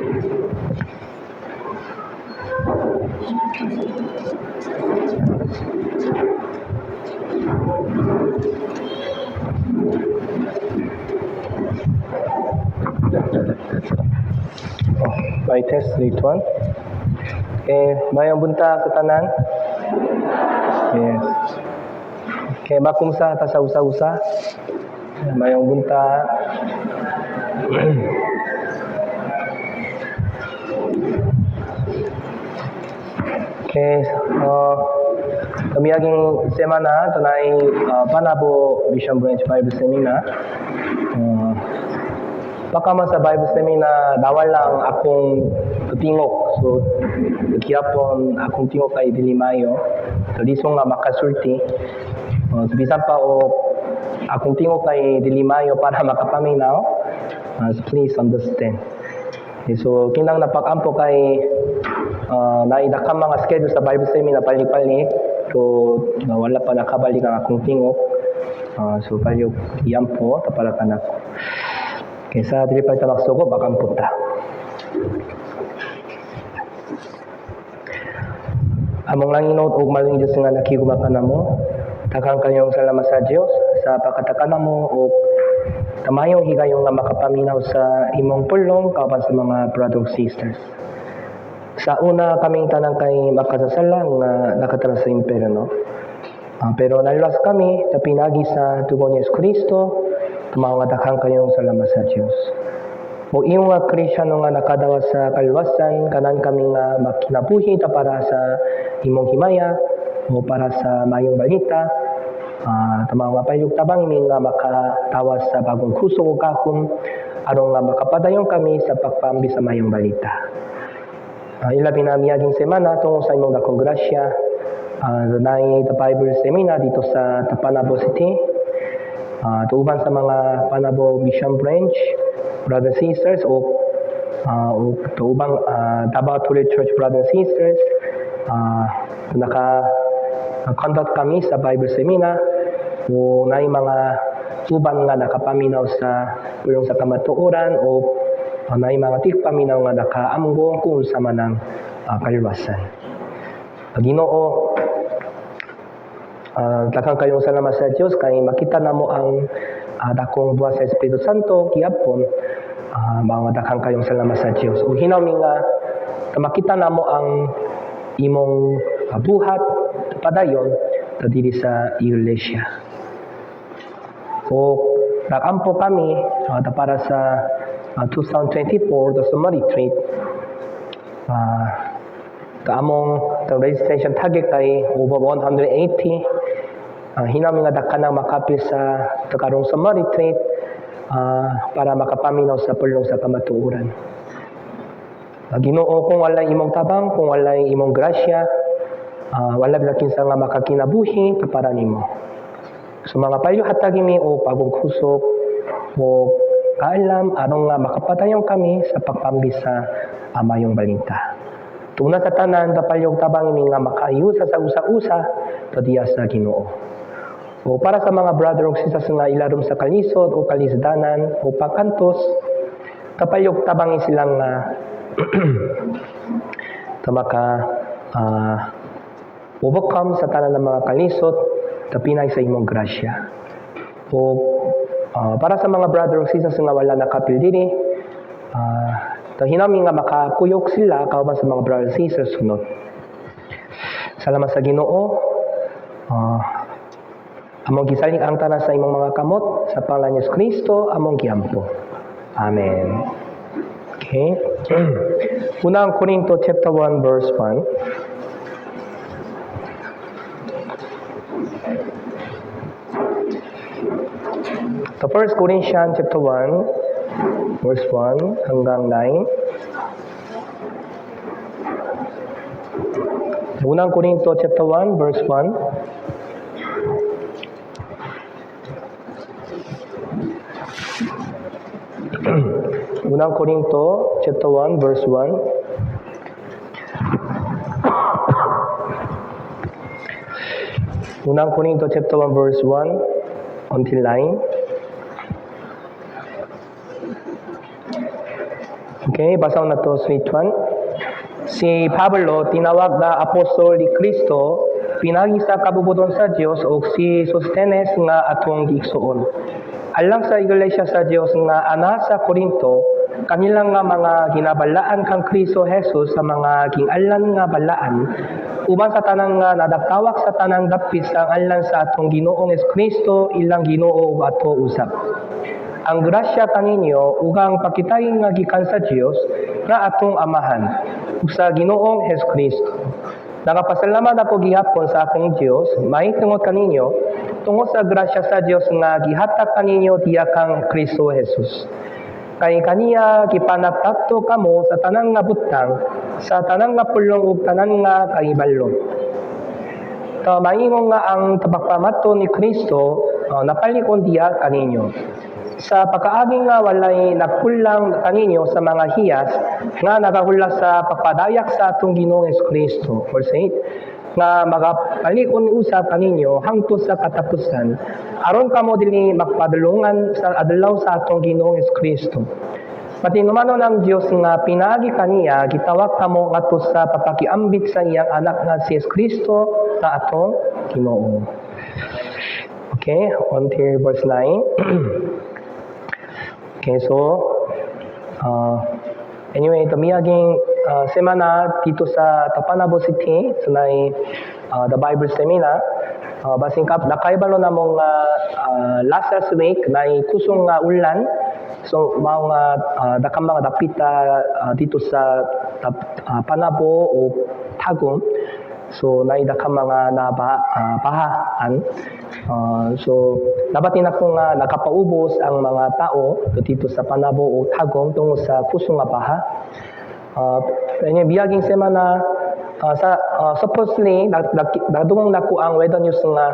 Oh, by test 3 1. Okay, mayong buntag sa tanan. Yes. Okay, makumusta ta sa usa-usa? Mayong buntag. Okay, kamiaging semana tanay Panabo Mission Branch Bible Seminar. Baka man sa Bible Seminar nawala ang akong tingog. So gihapon akong tingog kay dili maayo. So lisod nga makasulti. So bisan pa og akong tingog kay dili maayo para makapaminaw. So please understand. Okay, so kinang napag-ampo kay naidakang mga schedule sa Bible Seminar palit-palit. So wala pa nakabalik ang akong tingog. So palihog iampo ta para kanako. Okay, sa dili pa ta magsugo, magampo ta. Among langitnon ug maluyong Dios nga nakigugma kanamo, daghan kayong salamat sa Dios sa pagkataka namo og kamayong higayon nga makapaminaw sa imong pulong kauban sa mga brothers ug sisters. Sa una, kaming tanan kay makasasala nga nakatara sa impierno. Pero naluwas kami ta pinaagi sa dugo ni Jesu Kristo, mao nga daghan kayong salamat sa Dios. O iyong nga Kristyano nga nakadawa sa kaluwasan, kanan kami nga makinabuhi ta para sa imong himaya o para sa mayong balita. Tama nga palihog tabang mi nga makatawas sa bagong kusog ug gahom aron nga makapadayon kami sa pagpaambi sa mayong balita. Ilabi na miaging semana, tungod sa imong dakong grasya, naay the Bible Seminar dito sa Panabo City. Tuuban sa mga Panabo Mission Branch, brothers and sisters, o tuubang Davao Tourist Church brothers and sisters, naka conduct kami sa Bible Seminar o naay mga uban nga nakapaminaw sa pulong sa kamatuoran o naay mga tigpaminaw nga nakaamgo kung unsa man ang kaluwasan. Ginoo, daghan kayong salamat sa Dios kay makita namo ang dakong buhat sa Espiritu Santo gihapon. Mga daghan kayong salamat sa Dios. Ug hinaw mi nga makita namo ang imong buhat padayon ta diri sa iglesia. O nagampo kami para sa 2024 the summer retreat. Among the registration target kay over 180. Hinaw mi nga daghan ang makapil sa karong summer retreat para makapaminaw sa pulong sa kamatuoran. Ginoo, kung walay imong tabang, kung walay imong grasya, wala bilang kinsa nga makakinabuhi para nimo. So mga palihog hatagi mi og bagong kusog o kaalam aron nga makapadayon kami sa pagpambi sa mayong balita. Tuna sa tanan, palihog tabang mi nga makaayusa sa usa-usa diya sa Ginoo. O para sa mga brother ug sisters nga ilarom sa kalisod o kalisdanan o pagkantos, palihog tabangi silang nga maka overcome sa tanan ng mga kalisod pinaagi sa imong grasya. O para sa mga brother ug sisters nga wala nakapil diri, hinaw mi nga makakuyog sila kauban sa mga brother and sisters sunod. Salamat sa Ginoo. Among gisalig ang tanan sa imong mga kamot sa pangalan ni Jesu Kristo among giampo. Amen. Okay. Unang Korinto chapter 1 verse 1. The First Corinthians chapter 1 verse 1 hanggang 9. Unang Korinto chapter 1 verse 1. Unang Korinto chapter 1 verse 1. Unang Korinto chapter 1 verse 1 until 9. Okay, basahon nato sa 1. Si Pablo, tinawag na apostol ni Kristo, pinagi sa kabubut-on sa Dios ug si Sostenes nga atong giigsoon. Alang sa iglesia sa Dios nga ana sa Korinto, kanilang nga mga ginabalaan kang Kristo Jesus sa mga gingalan nga balaan, uban sa tanan nga nadagtawag sa tanang dapit sa ngalan sa atong Ginoong Kristo, ilang Ginoo ug ato usab. Ang grasya kaninyo ug ang pakitahi nga gikan sa Dios nga atong Amahan ug sa Ginoong Hesukristo. Nagapasalamat ako gihapon sa akong Dios mahitungod kaninyo, tungod sa grasya sa Dios nga gihatag kaninyo diha kang Kristo Jesus. Kay kaniya gipanagtato kamo sa tanan nga butang, sa tanan nga pulong ug tanan nga kahibalo. Ta maingon nga ang pagpamato ni Kristo napalikon diha kaninyo, sa pagkaagi nga walay nagkulang kaninyo sa mga hiyas nga nagahula sa pagpadayak sa atong Ginoong Kristo. Verse 8, nga magapalikon usab kaninyo hangtod sa katapusan, aron kamo dili magpadulungan sa adlaw sa atong Ginoong Kristo. Matinumanon ang Dios nga pinaagi kaniya gitawag kamo ngadto sa pagpakiambit sa iyang anak nga si Kristo nga atong Ginoo. Okay, until verse 9. Okay, so anyway, ito miaging semana dito sa Tapanabo City, sa may the Bible Seminar. Basin kap nakaibalo na mong last last week na kusong nga ulan. So mao nga dakang mga dapita dito sa Panabo o Tagum. So naida ka mga naba bahaan. So nabati na ko nga nakapaubos ang mga tao dito sa Panabo o Tagum tungod sa kusong nga baha. Uh, miaging semana sa supposedly nadungog nako ang weather news nga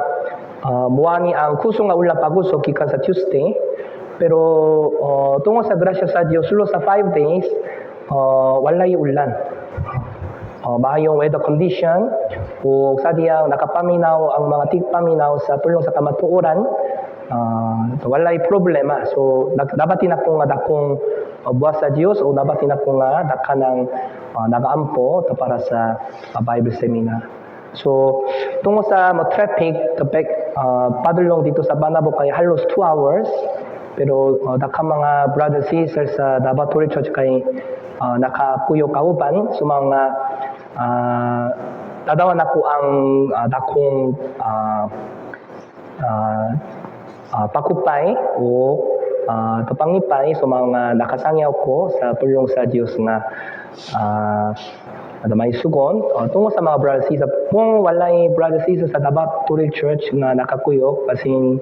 muani ang kusong nga ulan pag-usok gikan sa Tuesday. Pero tungod sa grasya sa Dios, sulod sa 5 days walay ulan. Maayong weather condition ug sadiyang nakapaminaw ang mga tigpaminaw sa pulong sa kamatuoran, walay problema. So nabati na ko nga dakong buwas sa Dios o nabati na ko nga daka ng nagaampo to para sa Bible seminar. So tungod sa mo traffic the back padulong dito sa Panabo kay halos 2 hours, pero daka mga brothers sisters sa Davao Church kay nakakuyog kauban. So mga tadawan nako ang dakong pakupay o tapanglipay sa mga nakasangyaw ko sa pulong sa Dios nga may sugon tungod sa mga brothers sisters. Kung walay brothers sisters sa Davao Toril Church nga nakakuyog, basin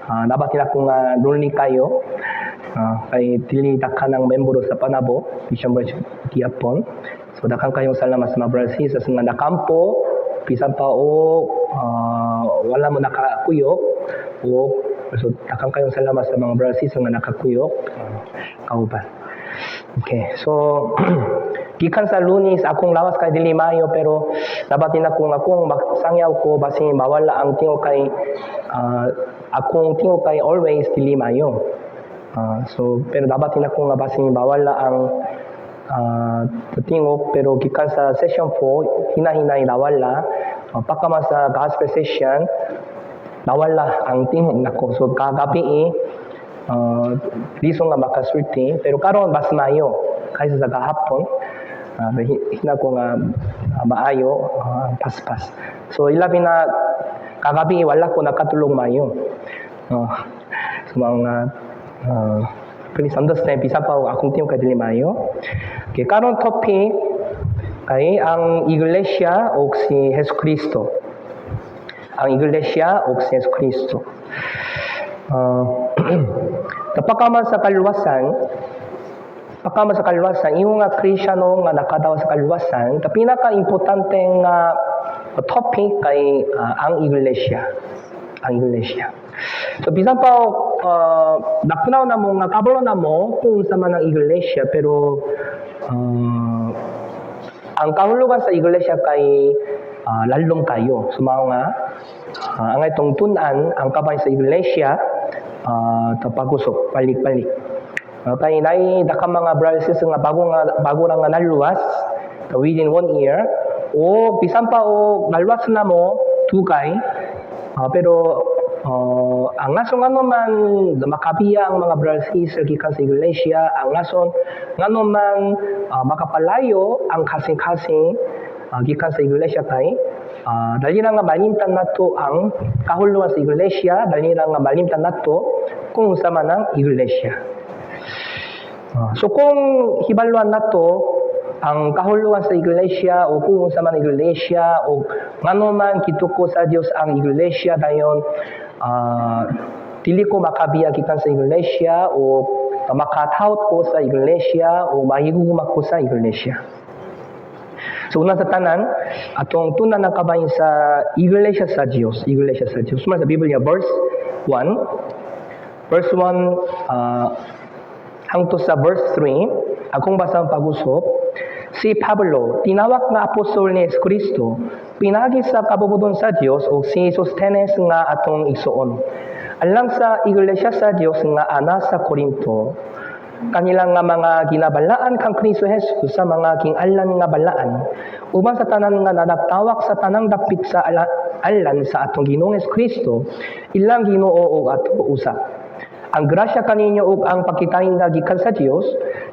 nabati nako nga lonely kayo kay dili daghan ng membro sa Panabo Mission Branch gihapon. So daghan kayong salamat sa mga brothers sisters nga nakampo bisan pa o wala mo nakakuyog o. So daghan kayong salamat sa mga brothers sisters nga nakakuyog kauban. Okay, so gikan sa Lunes akong lawas kay dili maayo, pero nabati na kung akong magsangyaw ko basin mawala ang tingog kay akong tingog kay always dili maayo. So pero nabati na ko nga basin mawala ang tingog, pero gikan sa session 4 hinahinay nawala. Pagkaman sa gospel session nawala ang tingog nako. So kagabi eh, liso nga makasulti, pero karon mas maayo kaysa sa gahapon. Hina ko nga maayo paspas. So ilabi na kagabi wala ko nakatulog maayo. So mga please understand bisan pa akong tingog kay dili maayo. Okay, karon topic kay ang iglesia ug si Hesus Kristo. Ang iglesia ug si Hesus Kristo. Pagkaman sa kaluwasan, ingon nga Kristyano nga nakadawa sa kaluwasan, ta pinaka-importante nga topic kay ang iglesia. Ang iglesia. So bisan pa nakunaw na mo nga kabalo na mo kung unsa man ang iglesia, pero ang kahulugan sa iglesia kay lalom kayo. So mao nga ang itong tun-an ang kabay sa iglesia tapagusok balik-balik. Kay naay daghang mga brothers nga bago lang nga naluwas within one year o bisan pa og naluwas na mo dugay, pero ang rason ngano man makabiya ang mga brothers sisters gikan sa iglesia, ang rason ngano man makapalayo ang kasing-kasing gikan sa iglesia kay dali na nga malimtan nato ang kahulugan sa iglesia, dali na nga malimtan nato kung unsa man ang iglesia. So kung hibaluan nato ang kahulugan sa iglesia o kung unsa man iglesia o ngano man gituko sa Dios ang iglesia, dayon dili ko makabiya gikan sa iglesia o makatawod ko sa iglesia o mahigugma ko sa iglesia. So una sa tanan, atong tun-an ang kabahin sa iglesia sa Dios, iglesia sa Dios. Sumala sa Biblia verse 1, verse 1 hangtod sa verse 3, akong basahon pag-usop. Si Pablo, tinawag nga apostol ni Kristo, pinaagi sa kabubut-on sa Dios ug si Sostenes nga atong igsuon. Alang sa iglesia sa Dios nga ana sa Korinto, kanilang nga mga ginabalaan kang Kristo Jesus sa mga gingalan nga balaan, uban sa tanan nga nanagtawag sa tanang dapit sa alan sa atong Ginoong Kristo, ilang Ginoo ug ato usab. Ang grasya kaninyo ug ang pagkitahinga gikan sa Dios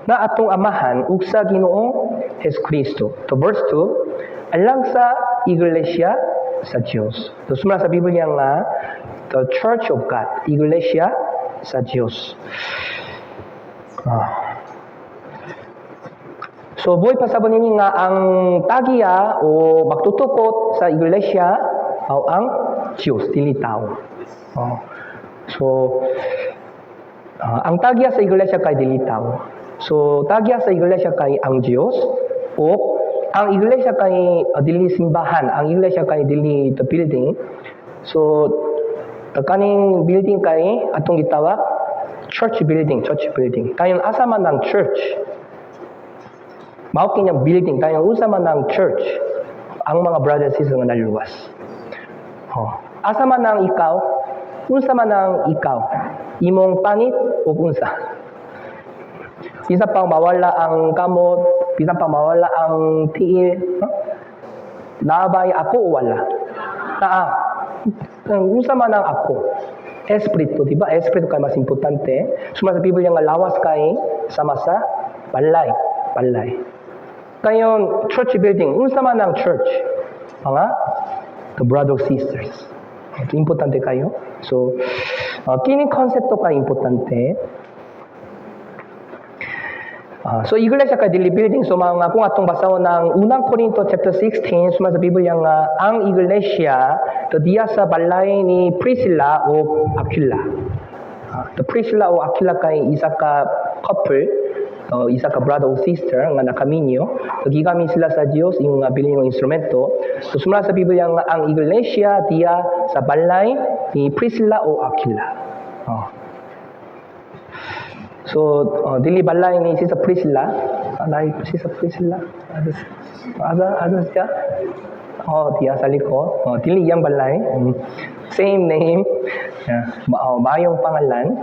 nga atong Amahan ug sa Ginoong Kristo. To verse 2, alang sa iglesia sa Dios. So sumala sa Biblia nga the Church of God, iglesia sa Dios. So buot pasabot nini nga ang tagiya o magtutukot sa iglesia o ang Dios, dili tao. Oh. So ang tagya sa iglesia kay dili tao. So tagya sa iglesia kay ang Dios o ang iglesia kay dili simbahan, ang iglesia kay dili the building. So kaning building kay atong gitawag church building, church building. Dayon asa man ang church? Mao kinyang building, dayon unsa man ang church? Ang mga brothers and sisters nga naluwas. Oh. Asa man ang ikaw? Unsa man ang ikaw? Imong panit o unsa? Bisan pa mawala ang kamot, bisan pa mawala ang tiil, huh? Naa bay ako o wala? Naa. Unsa man ang ako? Espiritu, di ba? Espiritu kay mas importante. Suma sa Biblia nga lawas kay sama sa balay, balay. Kayon, church building, unsa man ang church? Mga the brothers, sisters. Ito importante kayo. So, kining konsepto kay importante. So iglesia kay dili building. So mga kung atong basahon ng Unang Korinto chapter 16, suma sa Biblia nga ang iglesia to diya sa balay ni Priscilla o Aquila. The Priscilla o Aquila kay isa ka couple o isa ka brother o sister nga nakaminyo. So gigamit sila sa Dios yung bilin yung instrumento. So sumala sa Biblia nga ang iglesia diya sa balay ni Priscilla o Aquila. Oh. So, dili balay ni Sister Priscilla. Naay Sister Priscilla. Asa asa asa siya? Oh, diya sa likod. Oh, dili iyang balay. Same name. Yeah. Oh, maayong pangalan.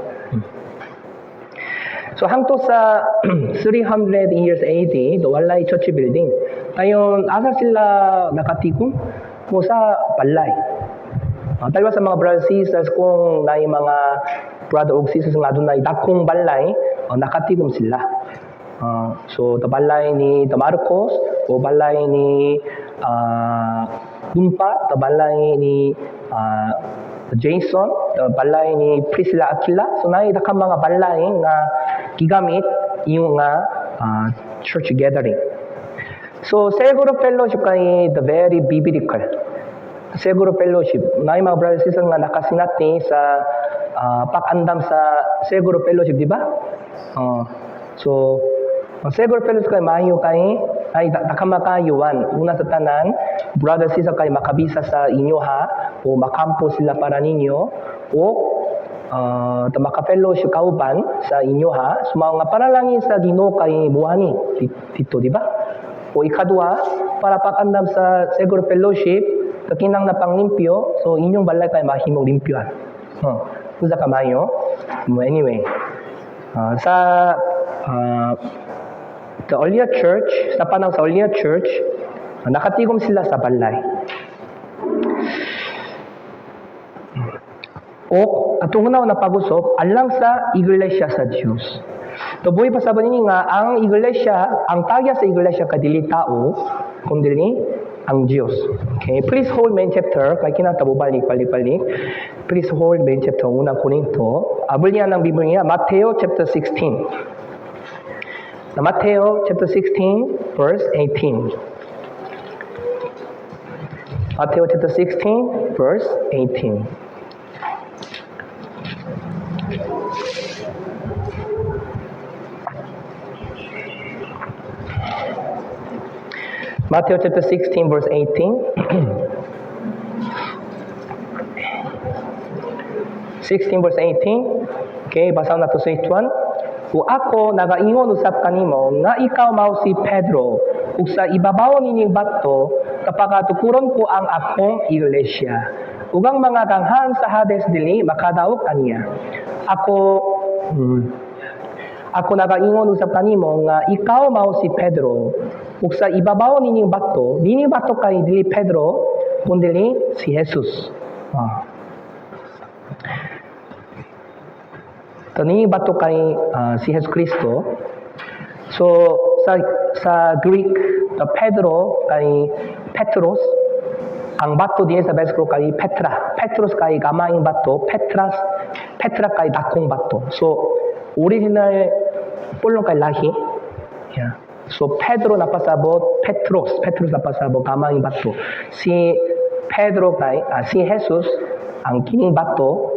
So hangtod sa 300 years AD, do walay church building. Ayon, asa sila nakatigom? Mo sa balay. Taliwala sa mga brothers and sisters, kung naay mga brother o sisters nga adunay dakong balay, nakatigom sila. So the balay ni the Marcos o balay ni Dumpa, the balay ni Jason, the balay ni Priscilla, Aquila. So naay daghang mga balay nga gigamit yung nga church gathering. So cell group fellowship kay the very biblical. Cell group fellowship. Naay mga brothers and sisters nga nakasinati sa pag-andam sa cell group fellowship, di ba? So, ang cell group fellowship kay maayo kay ay daghang makaayuan. Una sa tanan, brothers and sisters kay makabisa sa inyo ha o makampo sila para ninyo o maka-fellowship kauban sa inyo ha. So, mga panalangin sa Ginoo kay muani dito, di ba? O ikaduha, para pag-andam sa cell group fellowship, kinang na panglimpyo, so inyong balay kay mahimong limpyoan. Oh, unsa ka maayo? Mo anyway. Sa the earlier church, sa panahon sa earlier church, nakatigom sila sa balay. O atong una na pag-usop alang sa iglesia sa Dios. To buhi pa sa nini nga ang iglesia, ang tagya sa iglesia kadili tao, kundi ang Dios. Okay, please hold main chapter kay kinata balik balik balik. Please hold main chapter, Unang Korinto. Ablihan ang Biblia Mateo chapter 16. Mateo chapter 16 verse 18. Mateo chapter 16 verse 18. Matthew chapter 16 verse 18. 16 verse 18. Okay, basahon nato sa ituan. Ug ako nagaingon usab kanimo nga ikaw mao si Pedro, ug sa ibabaw nining bato kapakatukuron ko ang akong iglesia. Ug ang mga ganghaan sa Hades dili makadaog aniya. Ako nagaingon usab kanimo nga ikaw mao si Pedro, ug sa ibabaw nining bato kay dili Pedro kundi si Jesus. To nining bato kay si Jesus Kristo. So sa Greek, the Pedro kay Petros, ang bato din sa bersikulo kay Petra. Petros kay gamayng bato, Petras Petra kay dakong bato. So original pulong kay lahi. Yeah. So Pedro napasabot, Petros, Petros napasabot gamayng bato. Si Pedro kay si Jesus ang kining bato,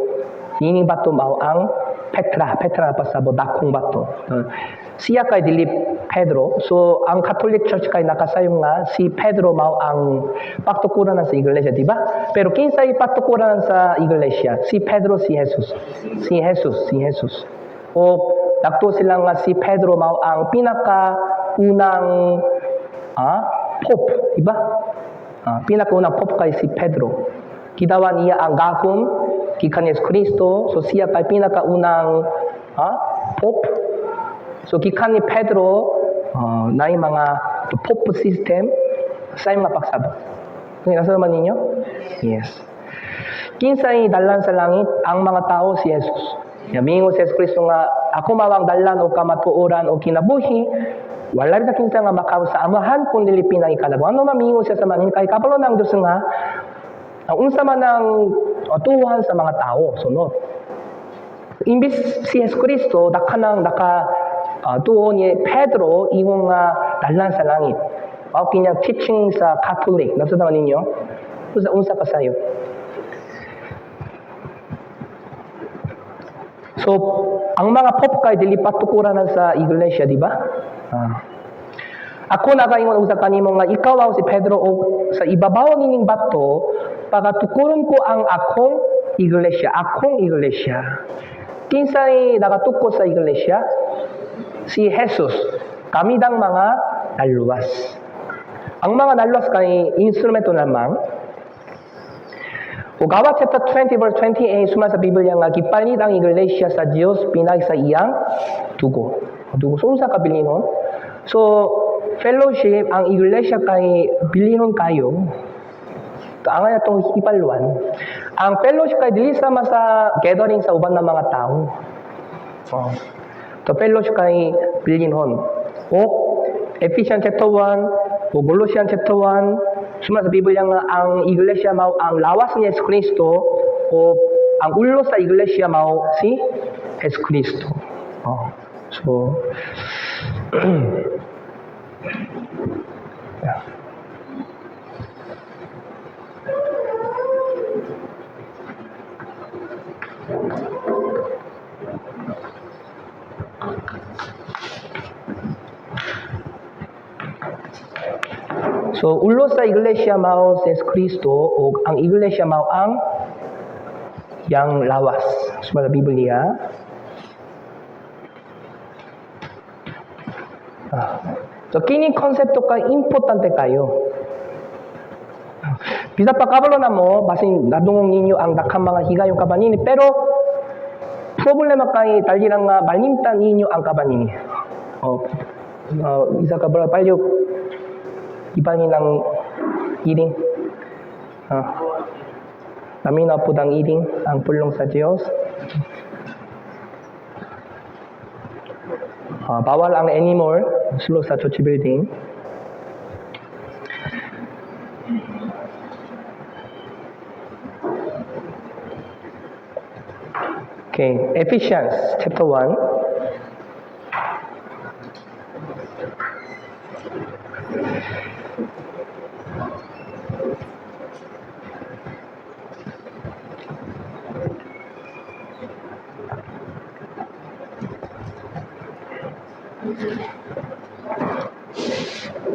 kining bato mao ang Petra, Petra napasabot dakong bato. Siya kay dili Pedro. So ang Catholic Church kay nakasayong nga si Pedro mao ang pagtukuran sa iglesia, di ba? Pero kinsay pagtukuran sa iglesia? Si Pedro, si Jesus. Si Jesus, si Jesus. O nagtuo sila nga si Pedro mao ang pinaka unang pope, di ba? Pinakaunang pope kay si Pedro. Gidawa niya ang gahom gikan ni Kristo. So siya kay pinakaunang pope. So gikan ni Pedro naay mga pope system sa mga pagsabot. Nasa naman ninyo? Yes. Kinsay dalan sa langit ang mga tao? Si Jesus. Ya, miingon si Jesus Kristo nga ako mao ang dalan o kamatuoran o kinabuhi, wala rin sa kinsa nga makaw sa Amahan kung dili pinagi kanako. Ano man miingon siya sa manin kay kabalo ng Diyos nga ang unsa man ang tuhan sa mga tao sunod. Imbis si Jesus Kristo nakanang naka tuo ni Pedro ingon nga dalan sa langit. Mao kinyang teaching sa Catholic. Nasa naman ninyo? Unsa unsa pa sayo? So, ang mga pope kay dili patukuranan sa iglesia, di ba? Ako nagaingon usab kanimo nga ikaw ang si Pedro o sa ibabaw nining bato pagatukuron ko ang akong iglesia, akong iglesia. Kinsay nagatuko sa iglesia? Si Jesus. Kamidang mga naluwas. Ang mga naluwas kay instrumento lamang. O Gawa chapter 20 verse 28, suma sa Biblia nga gipalit ang iglesia sa Dios pinagi sa iyang dugo. Dugo. So unsa ka bilinhon? So fellowship ang iglesia kay bilinhon kayo. Ang atong hipaluan. Ang fellowship kay dili sama sa gathering sa uban ng mga tao. Oh. To fellowship kay bilinhon. O Ephesians chapter 1, o Colossians chapter 1, suma sa Biblia nga ang iglesia mao ang lawas ni Jesu Kristo o ang ulo sa iglesia mao si Jesu Kristo. Oh. So yeah. So ulo sa iglesia mao si Jesu Kristo o ang iglesia mao ang yang lawas. Suma sa Biblia. So kini konsepto kay importante kayo. Bisa pa kabalo na mo, basin nadungog ninyo ang daghang mga higayong kabanini, pero Problema kay dali lang nga malimtan ninyo ang kabanini. Oh, isa ka ba palihog ibanin ang iring. Naminaw pud ang iring ang pulong sa Dios. Bawal ang animal sulod sa church building. Okay, Ephesians chapter 1.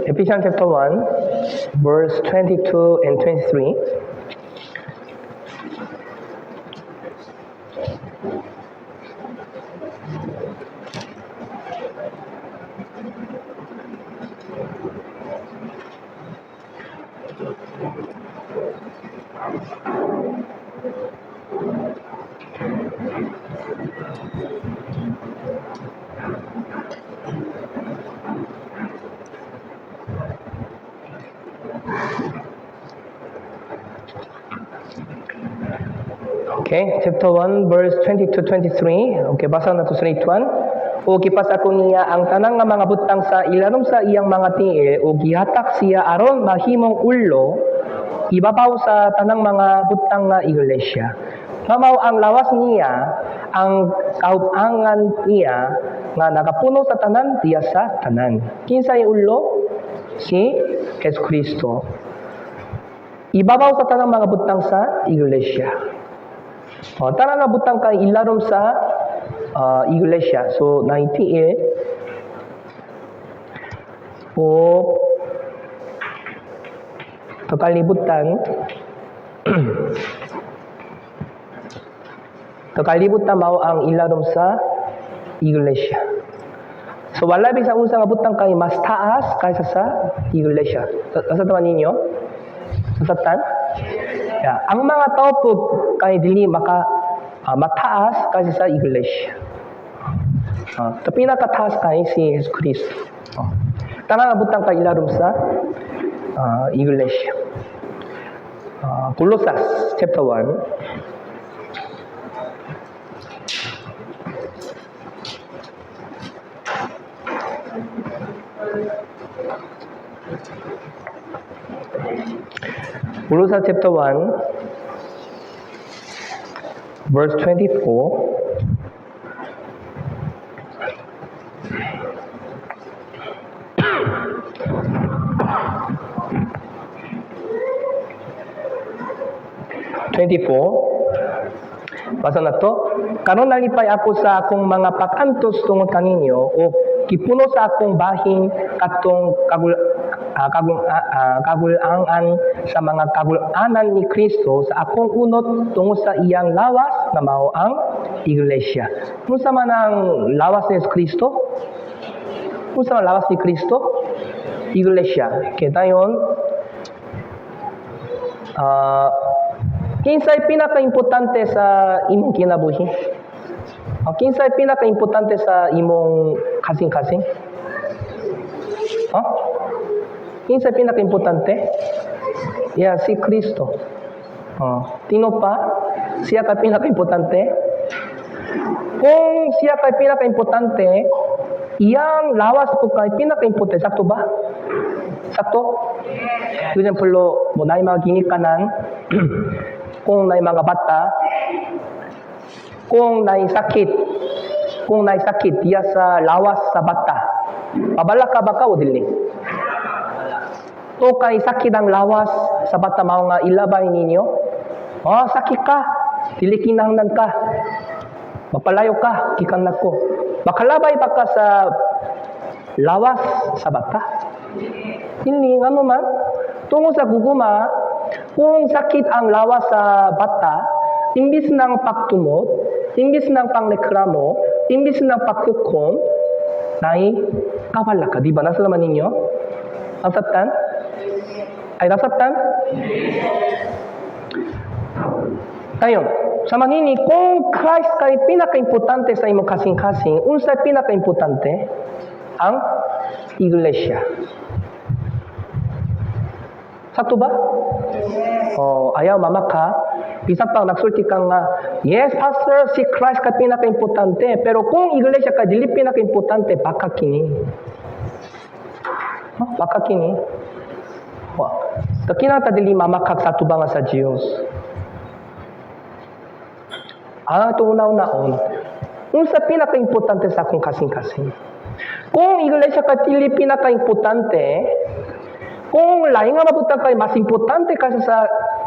Ephesians chapter 1, verse 22 and 23. Okay, chapter 1, verse 22 23. Okay, basa nato sa 1. O gipasako niya ang tanang nga mga butang sa ilanom sa iyang mga tiil o gihatak siya aron mahimong ulo ibabaw sa tanang mga butang nga iglesia. Nga mao ang lawas niya, ang kaupangan niya nga nagapuno sa tanan diya sa tanan. Kinsay ulo? Si Jesu Kristo. Ibabaw sa tanang mga butang sa iglesia. Oh, tanan nga butang kay ilarom sa iglesia. So 98 o kalibutan kalibutan mao ang ilarom sa iglesia. So wala bisan unsa nga butang kay mas taas kaysa sa iglesia. Nasabtan ninyo? Nasabtan? Yeah. Ang mga tao po kay dili maka mataas kaysa sa iglesia. Pinakataas kay si Jesus Cristo. Tanan nga butang kay ilarom sa iglesia. Colosas chapter 1. Colosas chapter 1, verse 24. 24. Basa na to. Karon nalipay ako sa akong mga pag-antos tungod kaninyo o gipuno sa akong bahin katong kagulangan sa mga kagulanan ni Kristo sa akong unot tungod sa iyang lawas na mao ang iglesia. Unsa man ang lawas ni Kristo? Unsa man lawas ni Kristo? Iglesia. Okay, dayon kinsay pinakaimportante sa imong kinabuhi? Kinsay pinakaimportante sa imong kasing-kasing? Kinsay pinakaimportante? Yeah, si Kristo. Tino pa, siya kay pinakaimportante. Kung siya kay pinakaimportante, iyang lawas po kay pinakaimportante. Sakto ba? Sakto? For example, mo naay mga ginikanan, kung naay mga bata, kung naay sakit diya sa lawas sa bata, babalaka ba ka o dili? To kay sakit ang lawas sa bata mao nga ilabay ninyo. Oh, sakit ka. Dili kinahanglan ka. Mapalayo ka, gikan nako. Makalabay ba ka sa lawas sa bata? Hindi, ano man? Tungod sa gugma, kung sakit ang lawas sa bata, imbis ng pagtumot, imbis ng pangreklamo, imbis ng paghukom, naay kabalaka. Di ba? Nasabtan ninyo? Nasabtan? Ay, nasabtan? Dayon, sa manini, kung Christ kay pinaka-importante sa imong kasing-kasing, unsa pinaka-importante? Ang iglesia. Sakto ba? Oh, ayaw mamaka. Bisan pa nagsulti ka nga, "Yes, Pastor, si Christ ka pinaka-importante." Pero kung iglesia ka dili pinaka-importante, baka kini. Huh? Baka kini. Wa. Kinata dili mamakak sa tubangan sa Diyos. Ah, ito una-unaon. Unsa pinaka-importante sa akong kasing-kasing? Kung iglesia ka dili pinaka-importante, kung lain nga mabutang kay mas importante kaysa sa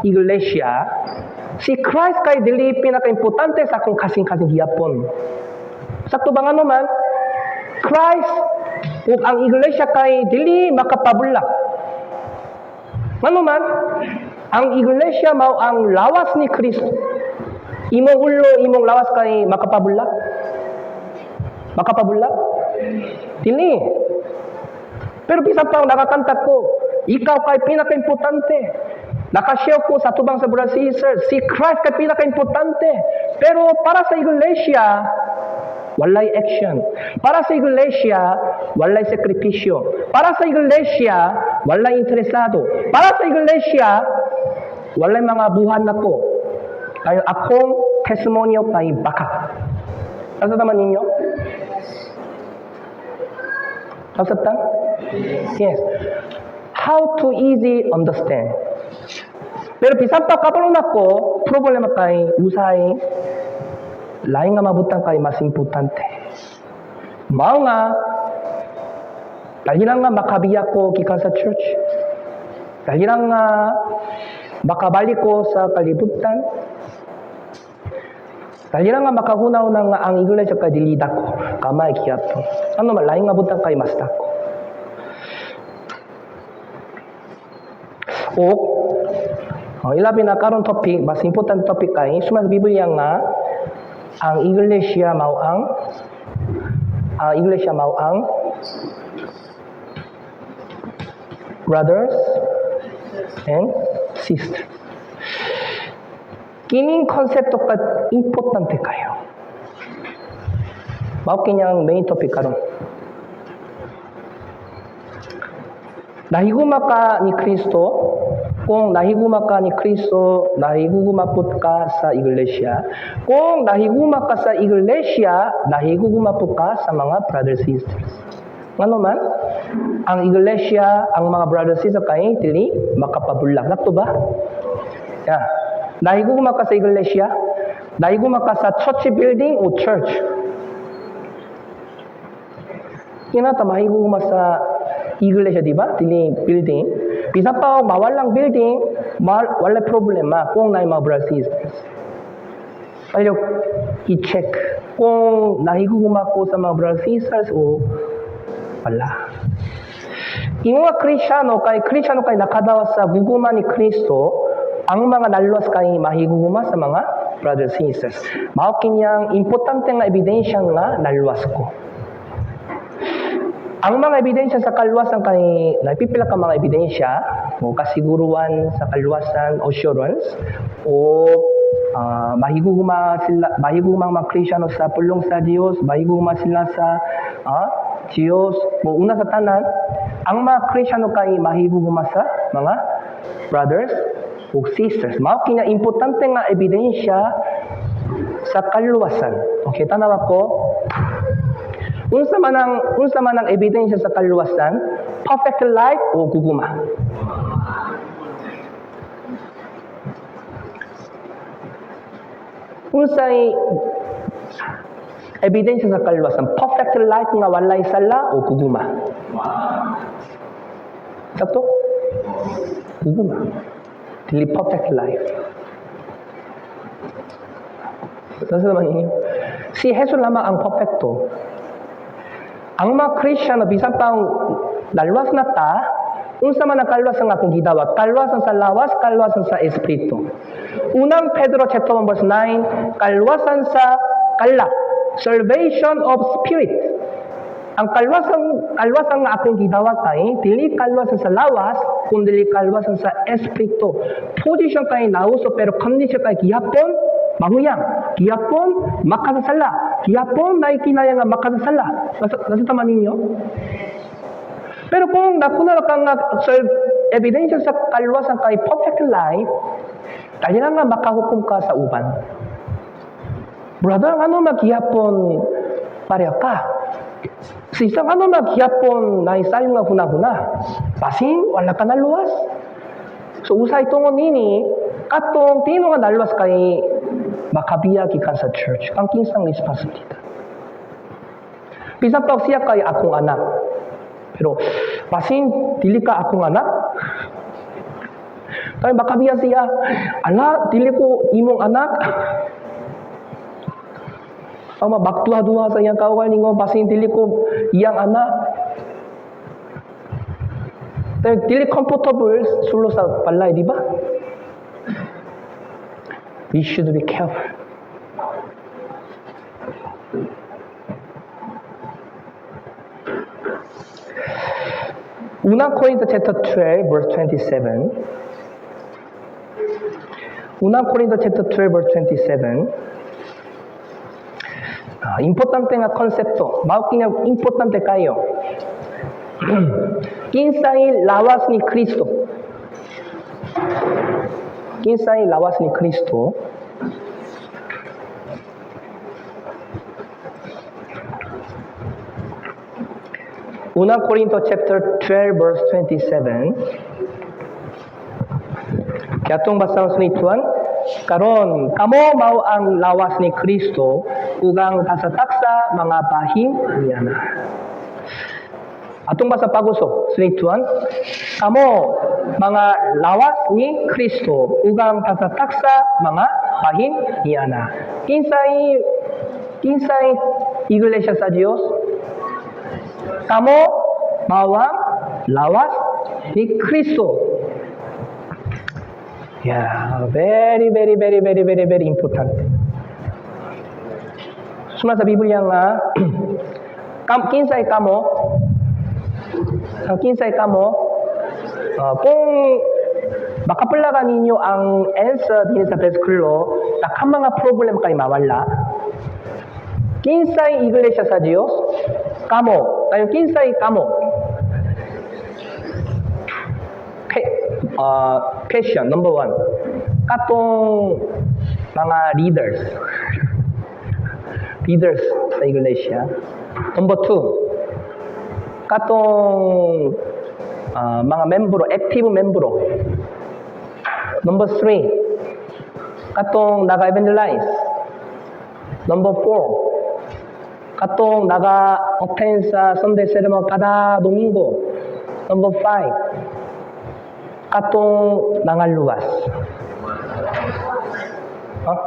iglesia, si Christ kay dili pinaka-importante sa akong kasing-kasing gihapon. Sakto ba nga naman? Christ ug ang iglesia kay dili makapabulak. Ngano man, ang iglesia mao ang lawas ni Kristo. Imong ulo, imong lawas kay makapabulak? Makapabulak? Dili. Pero bisan pa nakakanta ko, ikaw kay pinaka-importante. Nakashare ko sa tubang sa brother sister, si Christ kay pinaka-importante. Pero para sa iglesia, walay action. Para sa iglesia, walay sakripisyo. Para sa iglesia, walay interesado. Para sa iglesia, walay mga buhat nako. Kaya akong testimonyo kay baka. Asa naman ninyo? Accept? Yes. How to easy understand? Pero bisan pa kabalo nako, problema kay usahay lain nga mabutang kay mas importante. Mao nga dali lang nga makabiya ko gikan sa church. Dali lang nga makabalik ko sa kalibutan. Dali lang nga makahunaw nga ang iglesia kay dili dako, kamay gihapon. Ano man, lain nga butang kay mas dako. O oh, ilabi na karon topic, mas important topic kay suma sa Biblia nga ang iglesia mao ang brothers and sisters. Kining konsepto ka importante kayo. Mao kinyang main topic karon. Nahiguma ka ni Kristo, kung nahiguma ka ni Kristo, nahigugma pud ka sa iglesia. Kung nahiguma ka sa iglesia, nahigugma pud ka sa mga brothers sisters. Ngano man, ang iglesia, ang mga brothers sisters kay dili makapabulag. Sakto ba? Yeah. Nahigugma ka sa iglesia, nahigugma ka sa church building o church. Kinata mahigugma sa iglesia, di ba? Dili building. Bisan pa mawalang building, wala problema kung naay mga brothers sisters. Palihog i-check kung nahigugma ko sa mga brothers sisters o wala. Ingon nga Kristiyano kay nakadawat sa gugma ni Kristo, ang mga naluwas kay mahigugma sa mga brothers sisters. Mao kinyang importante nga ebidensya nga naluwas ko. Ang mga ebidensya sa kaluwasan kay napipila ka mga ebidensya o kasiguruan sa kaluwasan, assurance o mahigugma sila, mahigugma ang mga Kristiyano sa pulong sa Dios, mahigugma sila sa Dios. Mo una sa tanan, ang mga Kristiyano kay mahigugma sa mga brothers ug sisters. Mao kina importante nga ebidensya sa kaluwasan. Okay, tanawa ko. Unsa man ang ebidensya sa kaluwasan? Perfect life o gugma? Unsay ebidensya sa kaluwasan? Perfect life nga walay sala o gugma? Sakto? Gugma. Dili perfect life. Sasa naman ninyo? Si Jesus lamang ang perfecto. Ang mga Kristiyano, bisan pang naluwas na ta, unsa man ang kaluwasan nga akong gidawat? Kaluwasan sa lawas, kaluwasan sa espiritu. Unang Pedro chapter 1 verse 9, kaluwasan sa kalag, salvation of spirit. Ang kaluwasan nga akong gidawat ay dili kaluwasan sa lawas, Kundi kaluwasan sa espiritu. Position kay nauso pero condition kay gihapon mahuyang. Gihapon makasasala. Gihapon naay kinaya nga makasasala. Nasa tama ninyo? Pero kung nakuna ka nga sa ebidensya sa kaluwasan kay perfect life, dali nga makahukom ka sa uban. "Brother, ano maghihapon pareho ka? Sister, ano maghihapon na sayo nga huna-huna? Basin, wala ka naluwas." So usay tungod nini, katong tinuod nga naluwas kay makabiya gikan sa church. Ang kinsang responsibilidad. Bisan pa siya kay akong anak. Pero basin dili ka akong anak. Kay makabiya siya. "Ala, dili ko imong anak." Ang mabaktuha-duha sa iyang kaugalingon, basin dili ko iyang anak. Pero dili comfortable sulod sa balay, di ba? We should be careful. Unang Korinto chapter 12 verse 27. Unang Korinto chapter 12 verse 27. Importante nga konsepto. Mao kini importante kayo. Kinsay lawas ni Kristo? Kinsay lawas ni Kristo? Unang Korinto chapter 12 verse 27. Katong basahon sa ituan, karon kamo mao ang lawas ni Kristo ug ang taksa mga bahin niana. Atong basa paguso sa ituan, kamo mga lawas ni Kristo ug ang taksa mga bahin niana. Kinsay iglesia sa Dios? Kamo mao ang lawas ni Kristo. Yeah, very, very, very, very, very, very important. Suma sa Biblia nga, kinsay kamo, ang kinsay kamo, kung makapulagan ninyo ang answer din sa bersikulo, daghang mga problem kay mawala. Kinsay iglesia sa Dios? Kamo. Ayon, kinsay kamo? Question number one. Katong mga leaders. Leaders sa iglesia. Number two. Katong mga membro, active membro. Number three. Katong naga-evangelize. Number four. Katong naga-attend sa Sunday sermon kada Domingo. Number five. Katong nangaluwas. Huh?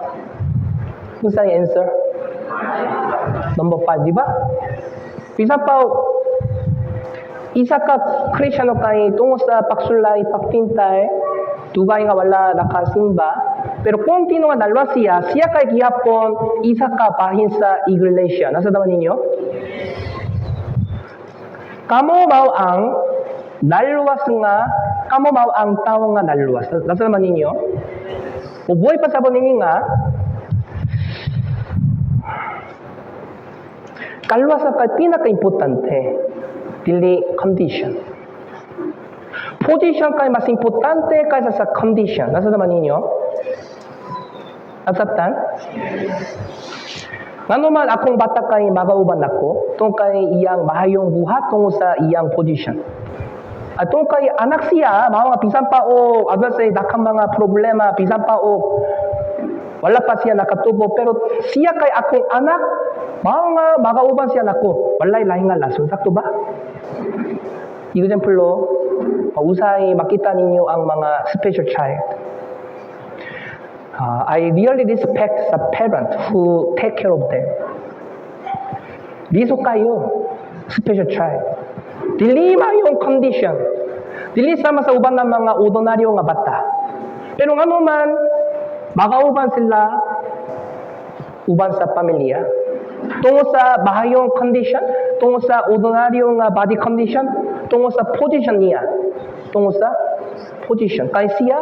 Unsay answer? Number five, di ba? Bisan pa isa ka Kristiyano kay tungo sa pagsulay, pagtintay, dugay nga wala nakasimba, pero kung tinuod nga naluwas siya, siya kay gihapon isa ka bahin sa iglesia. Nasa tama ninyo? Kamo mao ang naluwas nga, kamo mao ang tawo nga naluwas. Nasa tama ninyo? O buhay pa sa ninyo nga, kaluwasan kay pinaka-importante, dili condition. Position kay mas importante kaysa sa condition. Nasa tama ninyo? Nasabtan? Ngano man akong bata kay magauban nako tungod kay iyang mahayong buhat tungo sa iyang position. At tungod kay anak siya, mao nga bisan pa o aduna sa daghang mga problema, bisan pa o wala pa siya nakatubo, pero siya kay akong anak, mao nga magauban siya nako. Walay laing nga rason, sakto ba? Example, usahay makita ninyo ang mga special child. I really respect the parent who take care of them. Lisod kayo, special child. Dili maayong condition. Dili sama sa uban ng mga ordinaryo nga bata. Pero ngano man, makauban sila uban sa pamilya. Tungo sa mahayong condition, tungo sa ordinaryo nga body condition, tungo sa position niya, tungo sa Position. Kay siya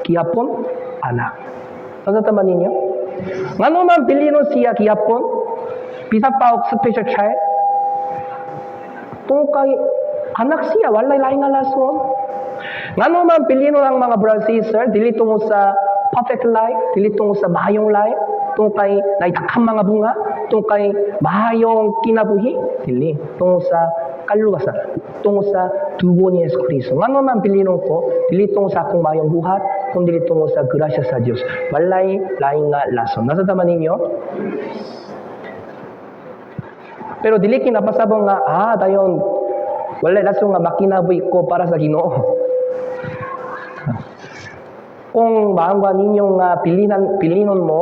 gihapon anak. Nasabtan ba ninyo? Ngano man bilinon siya gihapon bisan pa og special child? Tungod kay anak siya, walay laing nga rason. Ngano man bilinon ang mga brother, sister, dili tungod sa perfect life, dili tungod sa maayong life, tungod kay naay daghang mga bunga, tungod kay maayong kinabuhi, dili tungod sa kaluwasan, tungod sa dugo ni Yesu Kristo. Ngano man bilinon ko, dili tungod sa akong maayong buhat, kundi tungod sa grasya sa Dios. Walay laing nga rason. Nasabtan ba ninyo? Pero dili kinapasabot nga, dayon, walay rason nga makinabuhi ko para sa Ginoo. Kung maangwa ninyo nga bilinan, bilinon mo,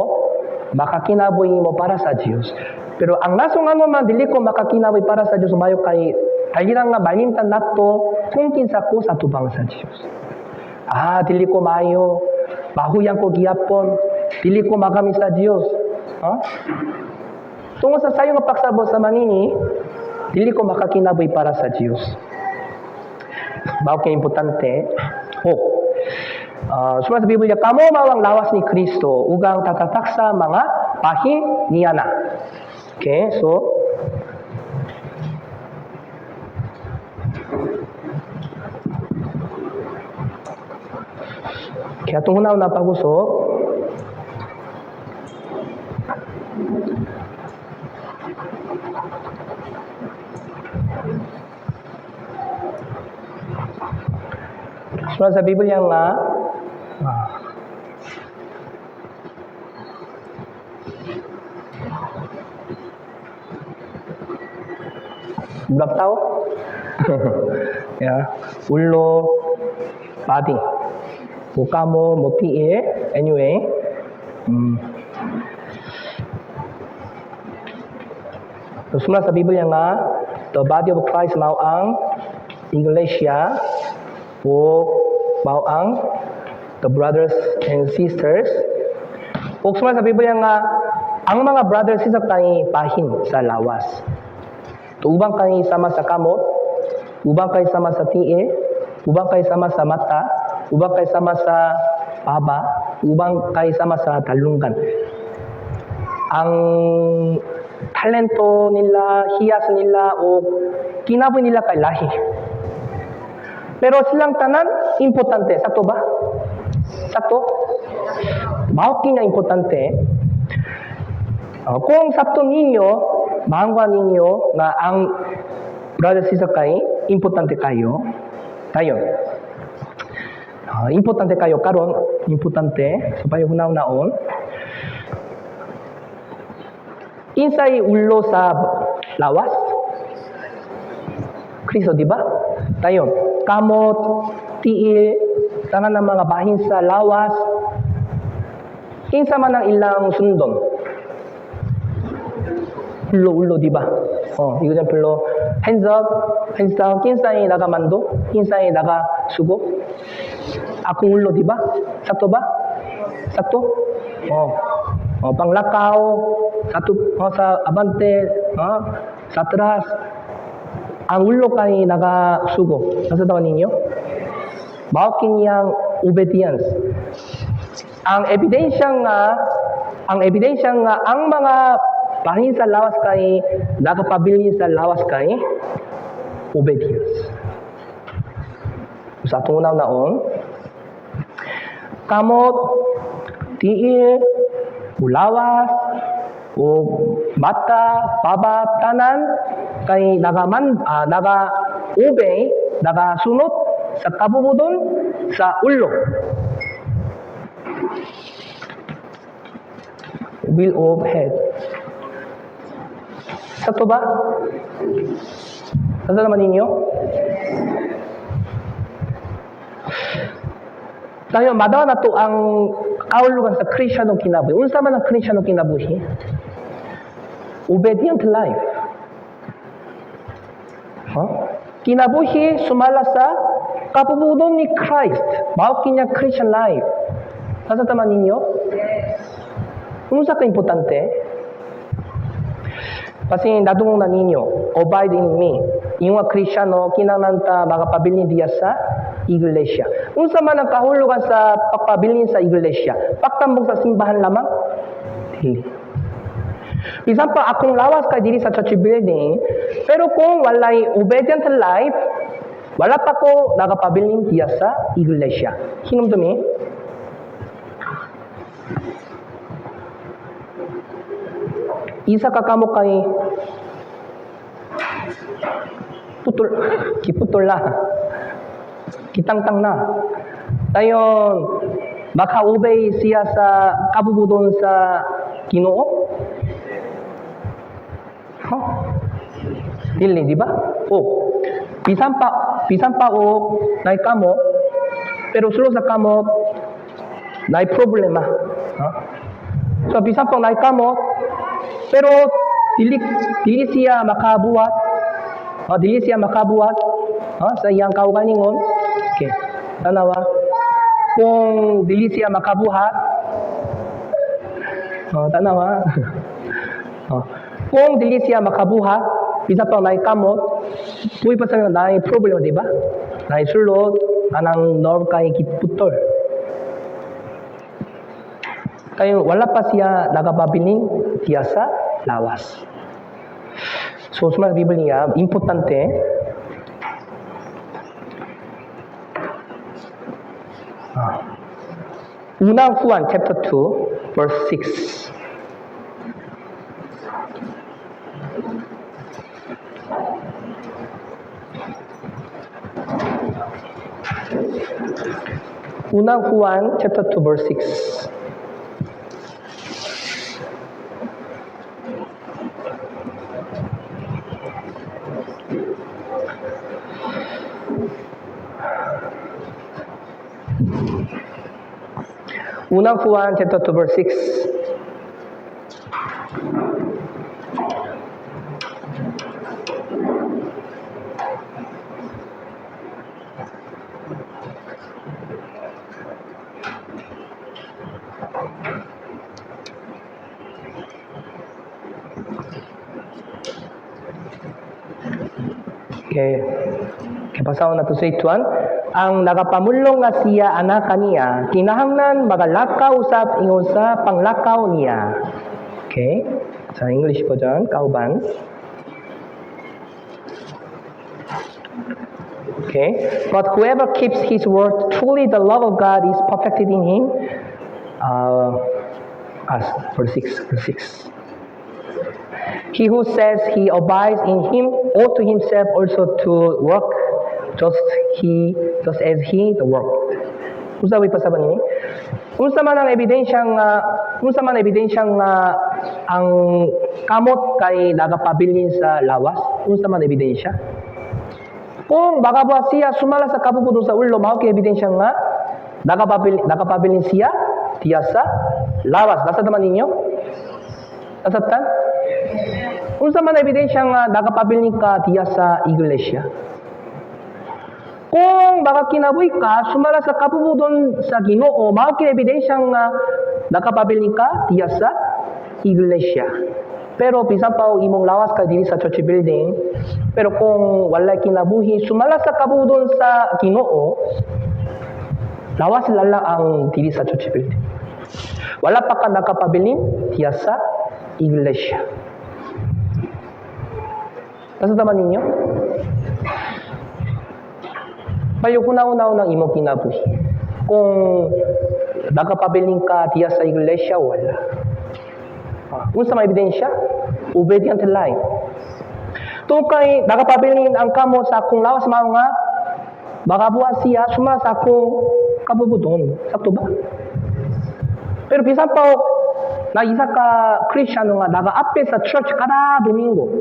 makakinabuhi mo para sa Dios. Pero ang rason ngano man dili ko makakinabuhi para sa Dios mayo kay dali nga malimtan nato kung kinsa ko sa tubang sa Dios. Dili ko maayo, mahuyan ko gihapon, dili ko magamit sa Dios. Huh? Tungod sa sayo nga pagsabot sa manini, dili ko makakinabuhi para sa Dios. Mao kay importante. Oh, suma sa Biblia, kamo mao ang lawas ni Kristo, ug ang tagtatagsa mga bahin niana. Okay, so, kaya itong una pag-usok, suma sa Biblia nga, murag tao? Yeah. Ulo, body. Mo kamo, mo tiil. Anyway. So, suma sa Biblia nga, the body of Christ mao ang iglesia o mao ang the brothers and sisters. Ug suma sa Biblia nga, ang mga brothers and sisters kay bahin sa lawas. So, uban kay sama sa kamot, uban kay sama sa tiil, uban kay sama sa mata, uban kay sama sa baba, uban kay sama sa dalunggan. Ang talento nila, hiyas nila, o kinabuhi nila kay lahi. Pero silang tanan, importante. Sakto ba? Sakto? Mao nga importante. Kung sakto ninyo, maangwa ninyo nga ang brother, sister kay importante kayo. Tayo. Importante kayo karon, importante. So payo hunaw-naon. Kinsay ulo sa lawas? Kristo, di ba? Tayo, kamot, tiil, tanan ng mga bahin sa lawas, kinsa man ang ilang sundon? Ulo, ulo, di ba? Oh, example, hands up, hands down, kinsay nagamando, kinsay nagasugo? Akong ulo, di ba? Sakto ba? Sakto? Oh. Oh, panglakaw, sa, oh, sa abante, oh, sa atras. Ang ulo kay nagasugo. Nasabtan ninyo? Mao kiniyang obedience. Ang ebidensya nga ang mga bahin sa lawas kay nakapabilin sa lawas kay obedience. Sa atong naon, kamot, tiil, ulawas, o mata, baba, tanan kay nagaman naga obey, nagasunod sa kabubuton sa ulo. Will of head. Sakto ba? Sakto naman ninyo? Tayo, madawa na to ang kaulugan sa Kristiyanong kinabuhi. Unsa man ang Kristiyanong kinabuhi? Obedient life. Huh? Kinabuhi sumala sa kabubuton ni Christ. Mao kini Christian life. Nasabtan ninyo? Unsa ka importante? Kasi nadungog na ninyo, "Abide in me." Yung mga Kristiyano, kinahanglan ta makapabilin diya sa iglesia. Unsa man ang kahulugan sa pagpabilin sa iglesia? Pagtambok sa simbahan lamang? Dili. Bisan pa akong lawas kay diri sa church building, pero kung walay obedient life, wala pa ko nagapabilin diya sa iglesia. Hinumdumi. Isa ka kamot kay putol, giputol na. Gitangtang na. Dayon, maka-obey siya sa kabubuton sa Ginoo? Huh? Dili, di ba? O, bisan pa o naay kamot, pero sulod sa kamot, naay problema. Huh? So, bisan pa naay kamot, pero dili siya makabuhat, dili siya makabuhat sa iyang kaugalingon. Okay. Tanawa. Kung dili siya makabuhat, oh, tanawa. Oh. Kung dili siya makabuhat, bisan pa naay kamot, buhi pa sa naay problema, di ba? Naay sulod, anang nerve kay giputol. Kayo wala pa siya nagapabilin diya sa lawas. So, sa Biblia, importante. Unang Juan chapter 2, verse 6. Unang Juan chapter 2, verse 6. Unang Juan chapter 2 verse 6. Okay. Okay, basahon nato sa ituan. Ang nagapamulong nga siya anak kaniya, kinahanglan magalakaw usab ingon sa panglakaw niya. Okay? Sa English version, kauban. Okay? But whoever keeps his word, truly the love of God is perfected in him. As verse 6, verse 6. He who says he abides in him ought to himself also to work just as he the worked. Unsa way pasaba nini? Unsa man ang ebidensya nga ang kamot kay nagapabilin sa lawas? Unsa man ebidensya? Kung makabuhat siya sumala sa kabubuton sa ulo, mao kay ebidensya nga nagapabilin siya diya sa lawas. Nasa naman ninyo? Nasabtan? Unsa man ebidensya nga nagapabilin ka diya sa iglesia? Kung makakinabuhi ka, sumala sa kabubuton sa Ginoo, mao kay ebidensya nga nakapabilin ka diya sa iglesia. Pero bisan pa og imong lawas ka diri sa church building, pero kung walay kinabuhi sumala sa kabubuton sa Ginoo, lawas lala ang diri sa church building. Wala pa ka nakapabilin diya sa iglesia. Nasa tama ninyo? Bayo kunaw-naw ng imong kinabuhi. Kung nakapabilin ka diya sa iglesia, wala. Unsa may ebidensya? Obedient life. Tungkol kay nakapabilin ang kamo sa akong lawas mao nga makabuhat siya suma sa akong kabubuton. Sakto ba? Pero bisan pa na isa ka Kristiyano nga nagaapil sa church kada Domingo.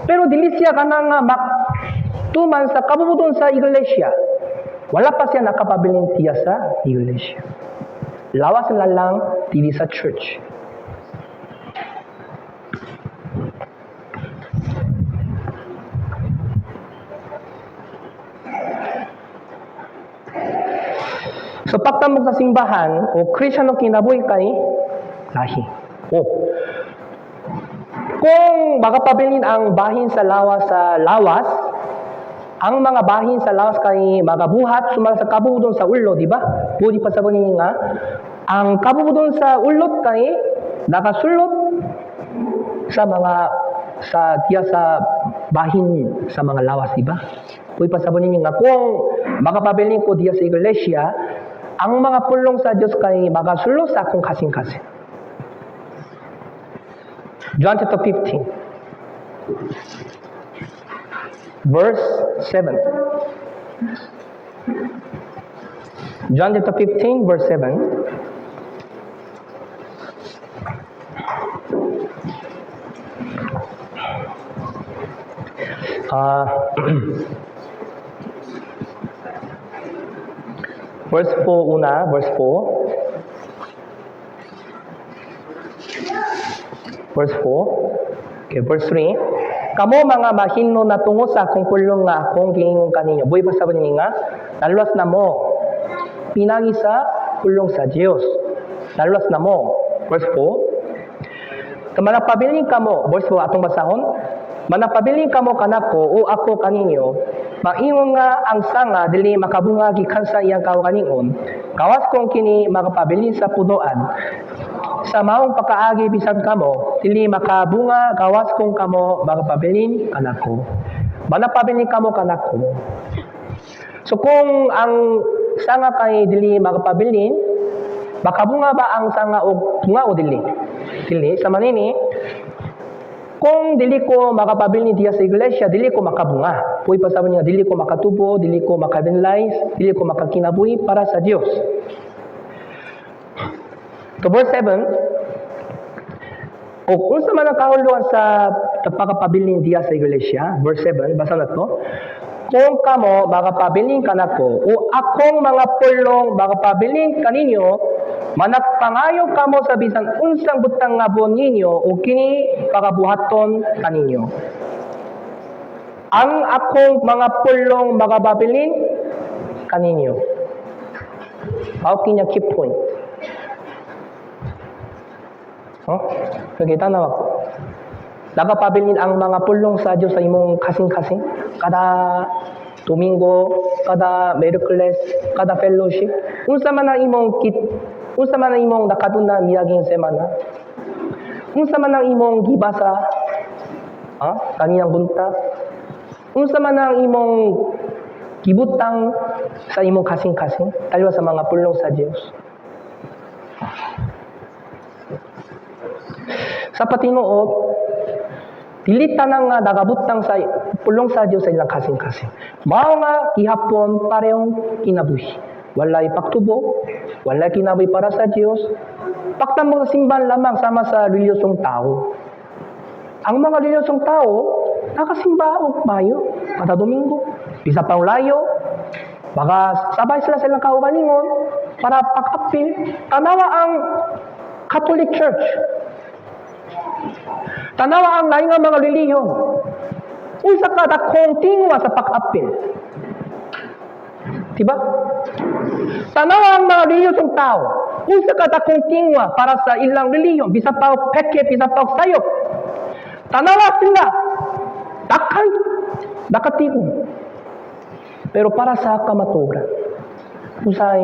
Pero dili siya kanang nga magtuman sa kabubuton sa iglesia. Wala pa siya nakapabilin tiya sa iglesia. Lawas na lang dili sa church. So pagtambok sa simbahan o Kristiyano kinabuhi kay lahi. O kung makapabilin ang bahin sa lawas, Ang mga bahin sa lawas kay magabuhat sumala sa kabubuton sa ulo, di ba? Pwede pa sa ninyo nga ang kabubuton sa ulot kay nakasulot sa mga sa diya sa bahin sa mga lawas, di ba? Pwede pa sa ninyo nga kung makapabilin ko diya sa iglesia, ang mga pulong sa Diyos kay magasulot sa akong kasing-kasing. John chapter 15 verse 7. John chapter 15 verse 7. Verse 4 una, verse 4. Verse 4. Okay, verse 3. Kamo mga mahinlo na tungod sa akong pulong nga akong giingon kaninyo. Buhi pa sa ninyo nga, naluwas na mo. Pinagi sa pulong sa Diyos. Naluwas na mo. Verse 4. Manapabilin kamo, verse 4 atong basahon. Manapabilin kamo kanako o ako kaninyo, maingon nga ang sanga dili makabunga gikan sa iyang kaugalingon. Gawas kung kini makapabilin sa punoan. Sa maong pakaagi bisan kamo, dili makabunga gawas kung kamo makapabilin kanako. Manapabilin kamo kanako. So kung ang sanga kay dili makapabilin, makabunga ba ang sanga og bunga o dili? Dili. Sa manini, kung dili ko makapabilin diya sa iglesia, dili ko makabunga. Puy pa sabi niya, dili ko makatubo, dili ko maka-evangelize, dili ko makakinabuhi para sa Dios. To verse 7, o unsa man ang kahulugan sa pagkapabilin diya sa iglesia, verse 7, basa na to. Kung kamo makapabilin kanako o akong mga pulong makapabilin kaninyo, managpangayo kamo sa bisan unsang butang nga buon ninyo o kini pagabuhaton kaninyo. Ang akong mga pulong makapabilin kaninyo. Mao kini key point. Oh, kita na ako. Nakapabilin ang mga pulong sa Diyos sa imong kasing-kasing kada Domingo, kada Miyerkules, kada fellowship. Unsa man ang imong kit, unsa man ang imong nakaduna miaging semana? Unsa man ang imong gibasa? Ha? Kaninang buntag? Unsa man ang imong gibutang sa imong kasing-kasing taliwa sa mga pulong sa Dios? Sa patinuod, dili tanan nga nagabutang sa pulong sa Dios sa ilang kasing-kasing. Mao nga gihapon parehong kinabuhi. Walay pagtubo, walay kinabuhi para sa Dios. Pagtambong sa simbahan lamang sama sa reliyosong tao. Ang mga reliyosong tao, nakasimba og mayo kada Domingo. Bisa pang layo, baka sabay sila sa ilang kaugalingon para pag-apil. Tanawa ang Catholic Church. Tanawa ang laing nga mga relihiyon. Unsa ka dakong tingwa sa pag-apil. Diba? Tanawa ang mga reliyosong tao. Unsa ka dakong tingwa para sa ilang relihiyon. Bisa pa og peke, bisa pa og sayop. Tanawa sila. Dakal, nakatigom. Pero para sa kamatuoran, usay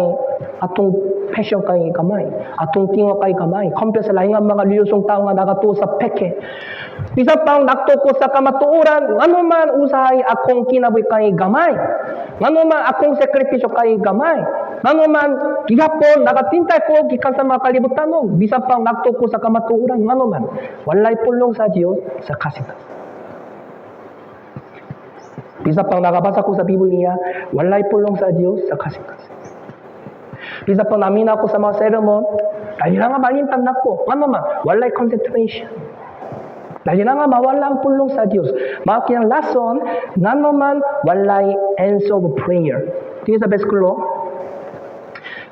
atong passion kay gamay, atong tingwa kay gamay, compare sa laing nga mga reliyosong tao nga nakatuo sa peke. Bisan pang nagtuo ko sa kamatuoran, ngano man usahay akong kinabuhi kay gamay. Ngano man akong sakripisyo kay gamay. Ngano man gihapon nakatintay ko gikan sa mga kalibutanon, bisan pang nagtuo ko sa kamatuoran, ngano man walay pulong sa Dios sa kasing. Bisan pang nakabasa ko sa Biblia, walay pulong sa Dios sa kasing-kasing. Bisan pang naminaw ko sa mga sermon, dali lang nga malimtan nako. Ngano man, walay concentration. Dali lang nga mawala ang pulong sa Dios. Mao kinang lason, ngano man walay answer of prayer. Dito sa bersikulo,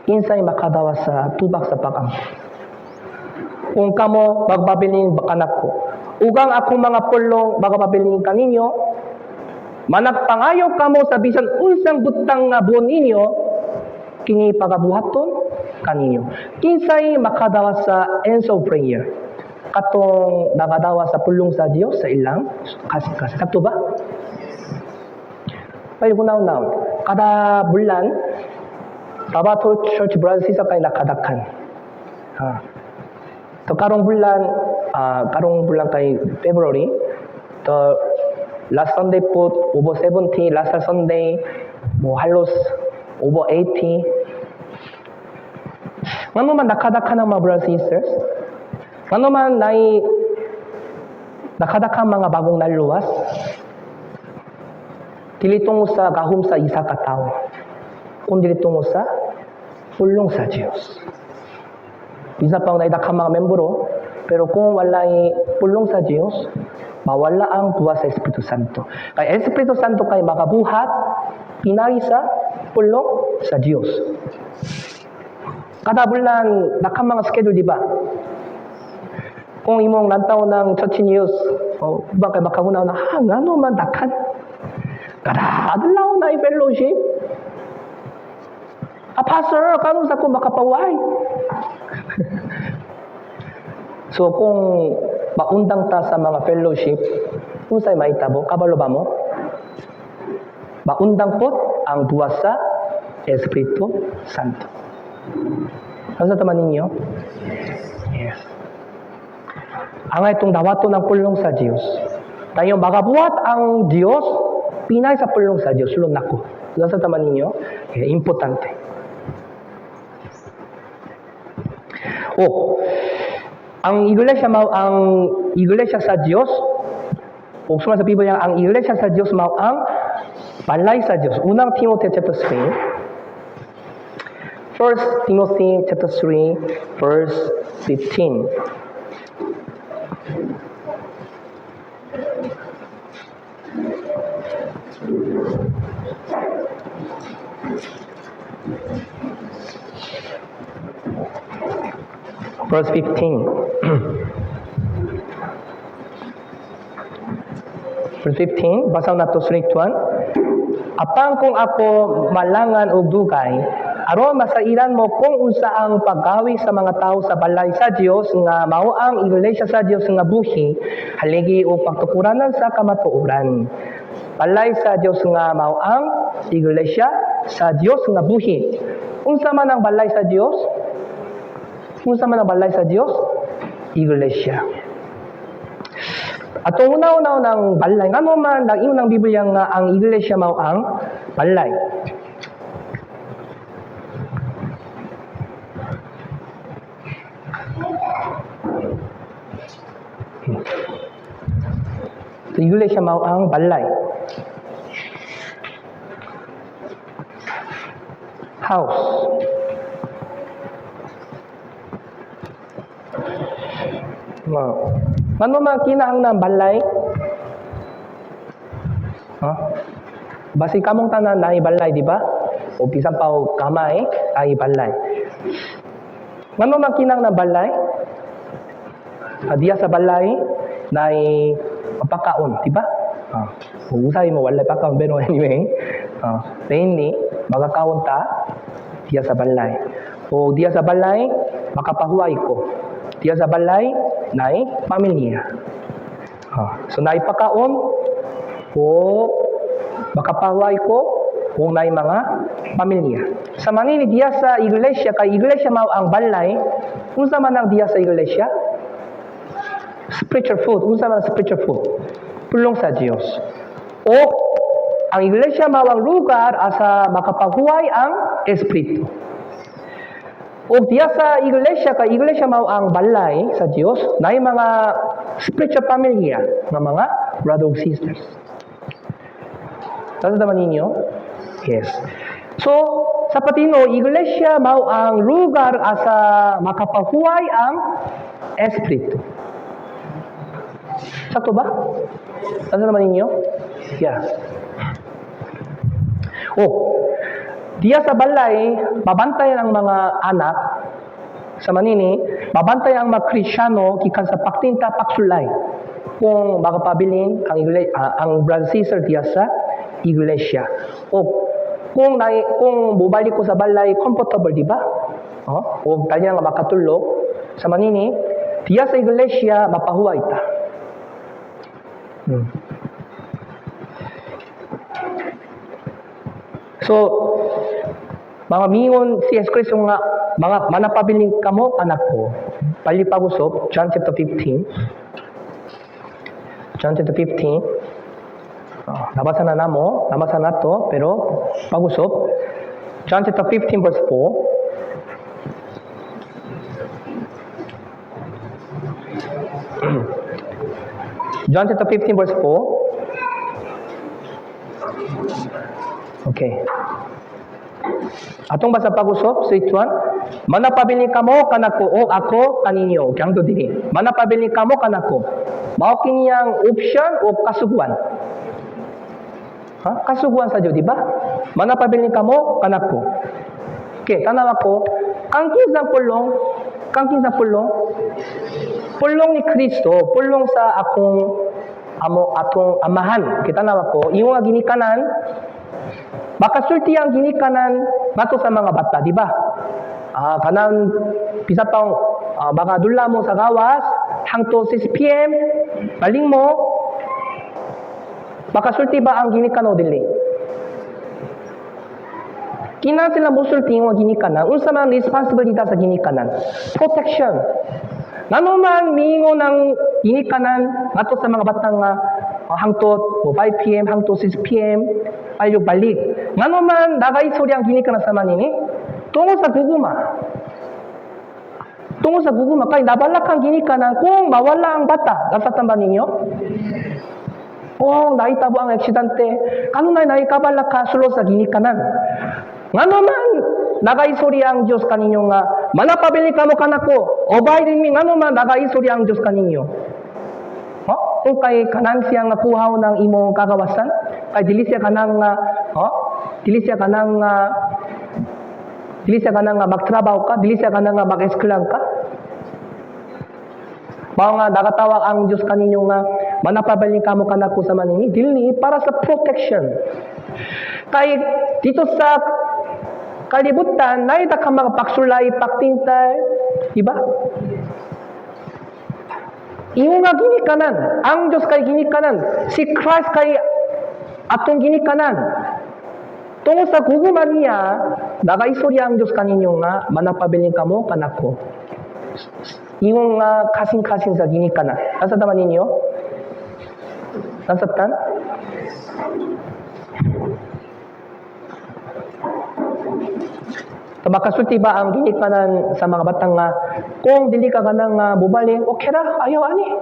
kinsay makadawa sa tubag sa pag-ampo. Kung kamo magbabilin kanako, ugang akong mga pulong magpabilin kaninyo, managpangayo kamo sa bisan unsang butang nga buon ninyo, kini pagabuhaton kaninyo. Kinsay makadawa sa answer of prayer? Katong nakadawa sa pulong sa Dios sa ilang kasing-kasing. Sakto ba? Pwede hunaw-naw. Kada bulan, Davao Church brothers, sister kay nakadaghan. Ha. So karong bulan kay February, the last Sunday put over 70, last Sunday mo halos over 80. Ngano man nakadaghan ang mga brothers and sisters? Ngano man naay nakadaghan mga bagong naluwas? Dili tungod sa gahom sa isa ka tawo, kundi tungod sa pulong sa Dios. Bisa pang naay daghang mga membro, pero kung walay pulong sa Dios, mawala ang buhat sa Espiritu Santo. Kay Espiritu Santo kay makabuhat pinagi sa pulong sa Dios. Kada bulan daghang mga schedule, di ba? Kung imong lantaw ng church news, oh, ba kay makahuna na, ha, ngano man daghan? Kada adlaw na fellowship. Ah, pastor, karon sa ko makapaway. So kung maundang ta sa mga fellowship, unsay mahitabo? Kabalo ba mo? Maundang pod ang buhat sa Espiritu Santo. Asa taman ninyo? Yes. Ang itong dawato ng pulong sa Diyos. Tayo magabuhat ang Diyos, pinay sa pulong sa Diyos. Sulod nako. Asa taman ninyo? Okay, importante. O, ang iglesia mao ang iglesia sa Dios, o suma sa Biblia, ang iglesia sa Dios mao ang balay sa Dios. Unang Timoteo chapter 3. 1 Timothy chapter 3 verse 15. Verse 15. Verse 15, basa nato 3, 1. Apan kung ako malangan og dugay, aron masairan mo kung unsa ang paggawi sa mga tao sa balay sa Dios nga mao ang iglesia sa Dios nga buhi, haligi og pagtukuranan sa kamatuoran. Balay sa Dios nga mao ang iglesia sa Dios nga buhi. Unsa man ang balay sa Dios? Unsa man ang balay sa Dios? Iglesia. Atong una-una ng balay, ngano man nag-ingon ang Biblia nga ang iglesia mao ang balay? So, iglesia mao ang balay. House. Ma. Ngano man kinahanglan balay? Ha? Basi kamong tanan naay balay, di ba? O bisan pa og gamay ay balay. Ngano man kinahanglan balay? Ah, diya sa balay naay pakaon, di ba? Ah, usay mo walay pakaon, pero anyway, ah, mainly magakaon ta diya sa balay. O diya sa balay makapahuway ko. Diya sa balay naay pamilya. Ah, so naay pakaon o makapahuway ko kung naay mga pamilya. Sa manini diya sa iglesia, kay iglesia mao ang balay, unsa man ang diya sa iglesia? Spiritual food. Unsa man ang spiritual food? Pulong sa Dios. O ang iglesia mao ang lugar asa makapahuway ang espiritu. O diya sa iglesia, kay iglesia mao ang balay sa Dios, naay mga spiritual pamilya nga mga brothers and sisters. Tasa naman ninyo? Yes. So, sa patino, iglesia mao ang lugar asa makapahuway ang espiritu. Sakto ba? Tasa naman ninyo? Yeah. Oh, diya sa balay, babantayan ang mga anak sa manini, babantayan ang mga Krisyano gikan sa pagtinta pagsulay kung makapabilin ang ang brother sister diya sa iglesia. O kung mobalik ko sa balay, comfortable, di ba? Oh, o dali nga makatulog sa manini, diya sa iglesia mapahuway ta. So, mga mingon si Yesu Kristo nga mga manapabilin kamo kanako. Balik pag-usop, John chapter 15. John chapter 15. Nabasa na namo, nabasa na to, pero pag-usop. John chapter 15 verse 4. John chapter 15 verse 4. Okay. Atong basa pag-usop, 3, 1. Manapabilin kamo kanako o ako kaninyo. Kang do diri. Manapabilin kamo kanako. Mao kini ang option o kasuguan? Ha? Kasuguan sa Dios, di ba? Manapabilin kamo kanako. Okay, tanawa ko, ang kinsang pulong, kang kinsang pulong, pulong ni Kristo, pulong sa akong amo atong amahan. Okay, tanawa ko, imo nga ginikanan, makasulti ang ginikanan ngadto sa mga bata, di ba? Kanang bisa pang makadula mo sa gawas hangtod 6 p.m. baling mo, makasulti ba ang ginikanan o dili? Kinahanglan sila mosulti nga ginikanan. Unsa man responsibilidad sa ginikanan? Protection. Ngano man miingon ang ginikanan ngadto sa mga batang nga hangtod 5 p.m. hangtod 6 p.m. ayo balik. Ngano man nagaistorya ang ginikanan sa manini? Tungod sa gugma. Tungod sa gugma kay nabalaka ang ginikanan kung mawala ang bata. Nasabtan ba ninyo? Kung nahitabo ang aksidente, kanunay naikabalaka sulod sa ginikanan. Ngano man nagaistorya ang Dios kaninyo nga manapabili kamo kanako, abide in me, ngano man nagaistorya ang Dios kaninyo? Oh? Kung kay kanang siya nga kuhaw ng imong kagawasan, kay dili siya kanang nga, oh? Dili siya kanang nga magtrabaho ka, dili siya kanang nga mag-eskwelang ka. Mao nga nagatawag ang Dios kaninyo nga manapabilin kamo kanako sa manini, dili para sa protection. Kay dito sa kalibutan, naay ka mga pagsulay, pagtintal, di ba? Imo nga ginikanan, ang Diyos kay ginikanan, si Christ kay atong ginikanan. Tungod sa gugma niya, nagaistorya ang Diyos kaninyo nga manapabilin kamo kanako. Ingon nga kasing-kasing sa ginikanan. Nasabtan ba ninyo? Nasabtan? So, makasulti ba ang ginikanan sa mga batang nga kung dili ka ganang nga mobalik, okay ra, ayaw ani.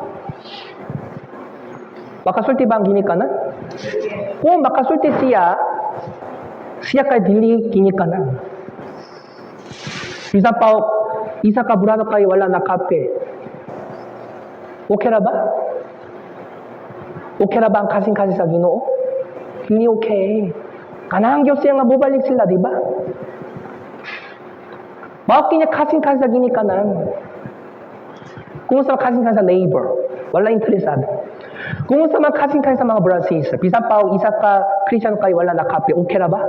Makasulti ba ang ginikanan? Kung makasulti siya, siya kay dili ginikanan. Bisa pa isa ka brother kay wala na kape. Okay ra ba? Okay ra ba ang kasing-kasing sa Ginoo? Hindi okay. Kanang Diyos siya nga mobalik sila, di ba? Mao kini kasing-kasing sa ginikanan. Kung sa kasing-kasing sa neighbor, wala interesado. Kung sa mga kasing-kasing sa mga brother sister, bisan pa og isa ka Christian kayo wala na kape, okay ra ba?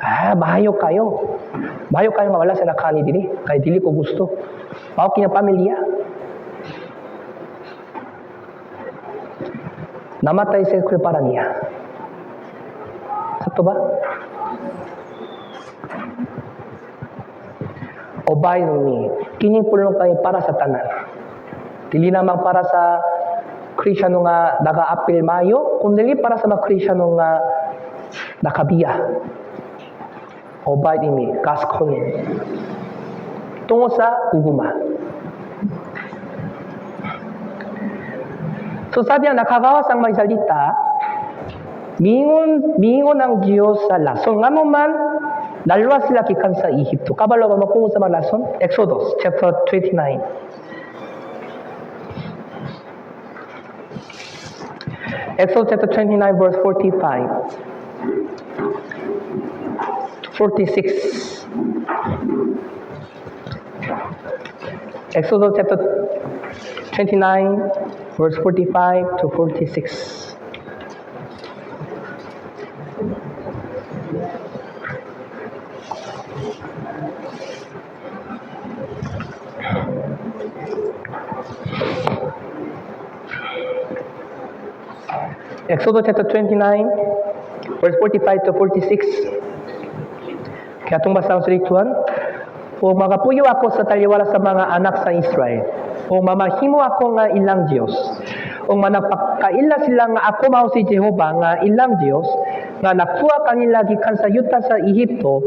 Ah, maayo kayo. Maayo kayo nga wala sa nakani diri, kay dili ko gusto. Mao kini pamilya. Namatay si Kristo para niya. Sakto ba? Abide in me. Kining pulong kay para sa tanan. Dili lamang para sa Kristyano nga nagaapil mayo, kundi para sa mga Kristyano nga nakabiya. Abide in me. God's calling. Tungod sa gugma. So sabi niya, nakagawas ang mga salita, mingon ang Diyos sa lason. Ngano man, naluwas sila gikan sa Ehipto. Kabalo ba mo kung sa mga lason? Exodus chapter 29. Exodus chapter 29 verse 45. 46. Exodus chapter 29 verse 45 to 46. Exodus chapter 29 Verse 45 to 46. Kaya atong basahon sa lituan. "O magapuyo ako sa taliwala sa mga anak sa Israel. O mamahimo ako nga ilang Dios. O managpakaila sila nga ako mao si Jehova nga ilang Dios nga nakuha kanila gikan sa yuta sa Ehipto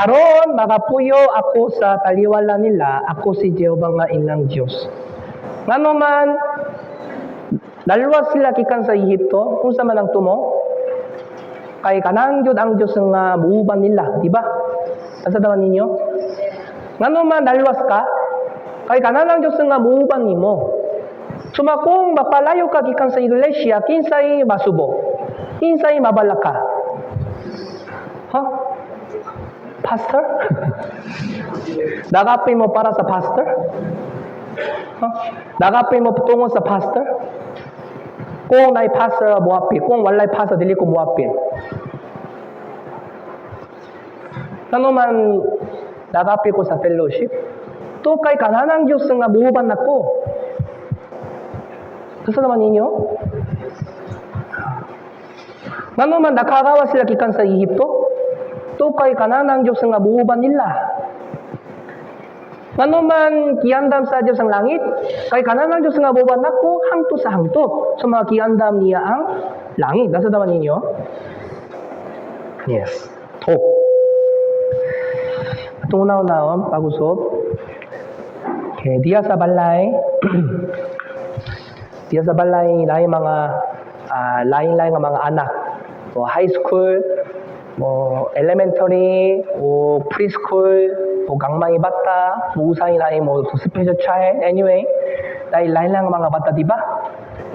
aron magapuyo ako sa taliwala nila. Ako si Jehova nga ilang Dios." Ngano man naluwas sila gikan sa Ehipto, unsa man ang tumo? Kay kanang gyud ang Dios nga muuban nila, di ba? Asa naman ninyo? Ngano man naluwas ka? Kay kanang ang Dios nga muuban nimo. Suma kung mapalayo ka gikan sa iglesia, kinsay masubo? Kinsay mabalaka? Huh? Pastor? Nag-apil mo para sa pastor? Huh? Nag-apil mo tungod sa pastor? Kung naay pastor moapil, kung walay pastor dili ko moapil. Ngano man nag-apil ko sa fellowship? To kay kanang Dios nga muuban nako. Gusto naman ninyo? Ngano man nakagawa sila gikan sa Ehipto? To kay kanang Dios nga muuban nila. Ngano man giandam sa Dios ang langit? Kay kanang Dios nga muuban nako hangtod sa hangtod. So mga giandam niya ang langit. Nasa naman ninyo? Yes. To. Atong una-unahon, pag-usop. Okay, diya sa balay, diya sa balay naay mga lain-lain nga mga anak. O high school, mo elementary, o preschool, o gagmay bata, mo usahay naay mo special child, anyway, dahil lain lang ang mga bata, di ba?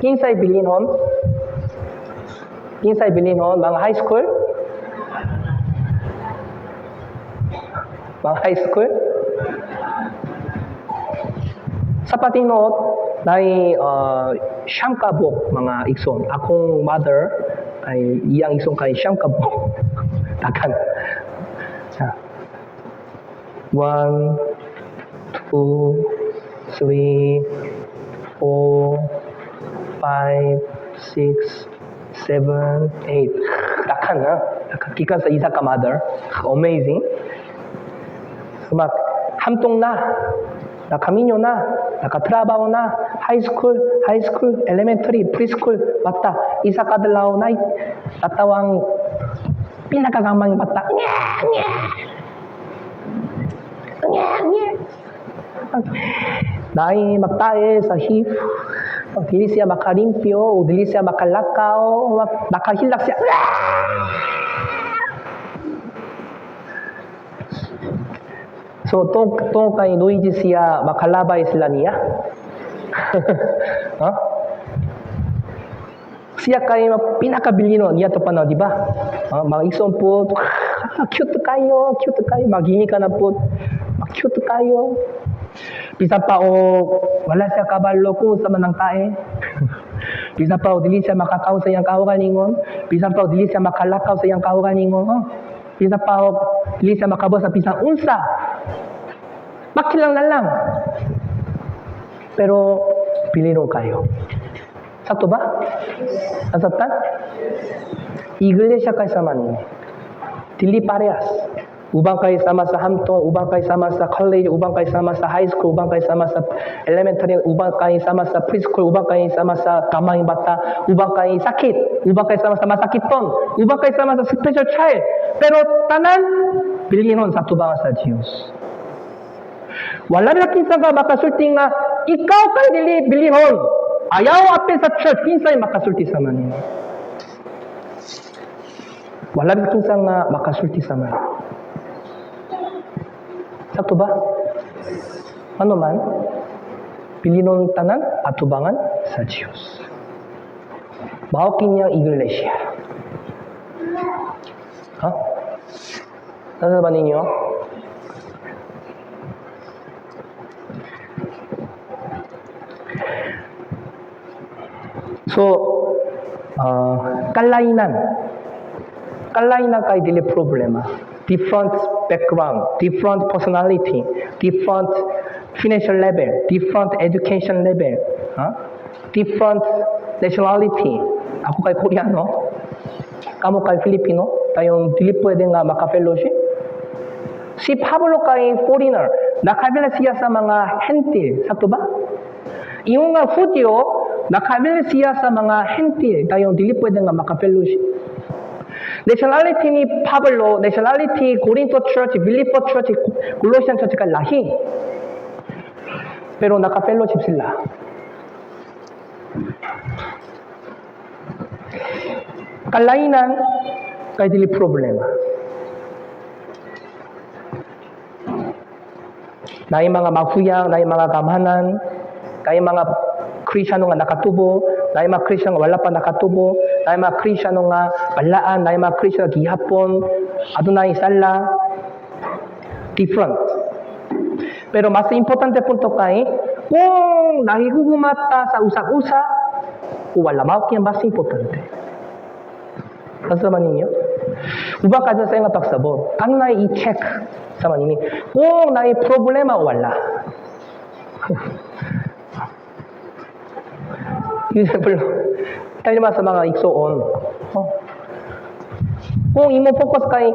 Kinsay bilinhon? Kinsay bilinhon? Mga high school? Mga high school? Sa patinot, naay siyam ka buok mga igsoon. Akong mother ay iyang igsoon kay siyam ka buok. Daghan. 1, 2, 3, 4, 5, 6, 7, 8. Daghan na. Daghan. Gikan sa isa ka mother. Amazing. So, mak, hamtong na. Nakaminyo na, nakatrabaho na, high school, elementary, preschool, bata. Isa ka adlaw na tatawang pinakagamang bata. Nya, nya. Nya, nya. Naay magtae sa hip, dili siya makalimpyo, o dili siya makalakaw, makahilak siya. So, tong kay noisy siya, makalabay sila niya. Huh? Siya kay pinakabilino niya to pa na, di ba? Mga igsoon po, cute kayo, cute kayo, maghingi ka na po, cute kayo. Bisan pa o wala siya kabalo kung sa manang tae. Bisan pa o dili siya makakaw sa iyang kaugalingon. Bisan pa o dili siya makalakaw sa iyang kaugalingon. Oh. Bisan pa o dili siya makabot sa bisan unsa. Makilang na lang. Pero bilinon kayo. Sakto ba? Nasabtan? Iglesia kay sama ninyo. Dili parehas. Uban kay sama sa hamtong, uban kay sama sa college, uban kay sama sa high school, uban kay sama sa elementary, uban kay sama sa preschool, uban kay sama sa gamay bata, uban kay sakit, uban kay sama sa masakiton, uban kay sama sa special child. Pero tanan bilinon sa tubangan sa Dios. Wala na kinsa ka makasulti nga ikaw kay dili bilihon. Ayaw apil sa church, kinsay makasulti sa manin. Wala na kinsa nga makasulti sa man. Sakto ba? Ano man? Bilinon tanan atubangan sa Dios. Mao kinyang iglesia. Ha? Nasa ba ninyo? So, kalainan. Kalainan kay dili problema. Different background, different personality, different financial level, different education level, huh? Different nationality. Ako kay Koreano. Kamo kay Filipino, tayong dili pwede nga maka-fellowship. Si Pablo kay foreigner, nakabila siya sa mga Hentil. Sakto ba? Ingon nga Hudyo, nakabila siya sa mga Hentil, tayong dili pwede nga maka-fellowship. Nationality ni Pablo, nationality Corinto Church, Filippo Church, Colossian Church ka lahi. Pero naka-fellowship sila. Kalainan kay dili problema. Naay mga mahuyang, naay mga gamhanan, naay mga Krisyano nga nakatubo, naay mga Krisyano nga wala pa nakatubo, naay mga Krisyano nga balaan, naay mga Krisyano gihapon, adunay sala, different. Pero mas importante punto kay kung nahigugma ta sa usa-usa, wala mao kini mas importante. Basta man ninyo? Uba ka sa nga pagsabot. Ang naay i-check sa manini. Kung naay problema, wala. Example, talima sa mga igsoon. Oh. Kung imo focus kay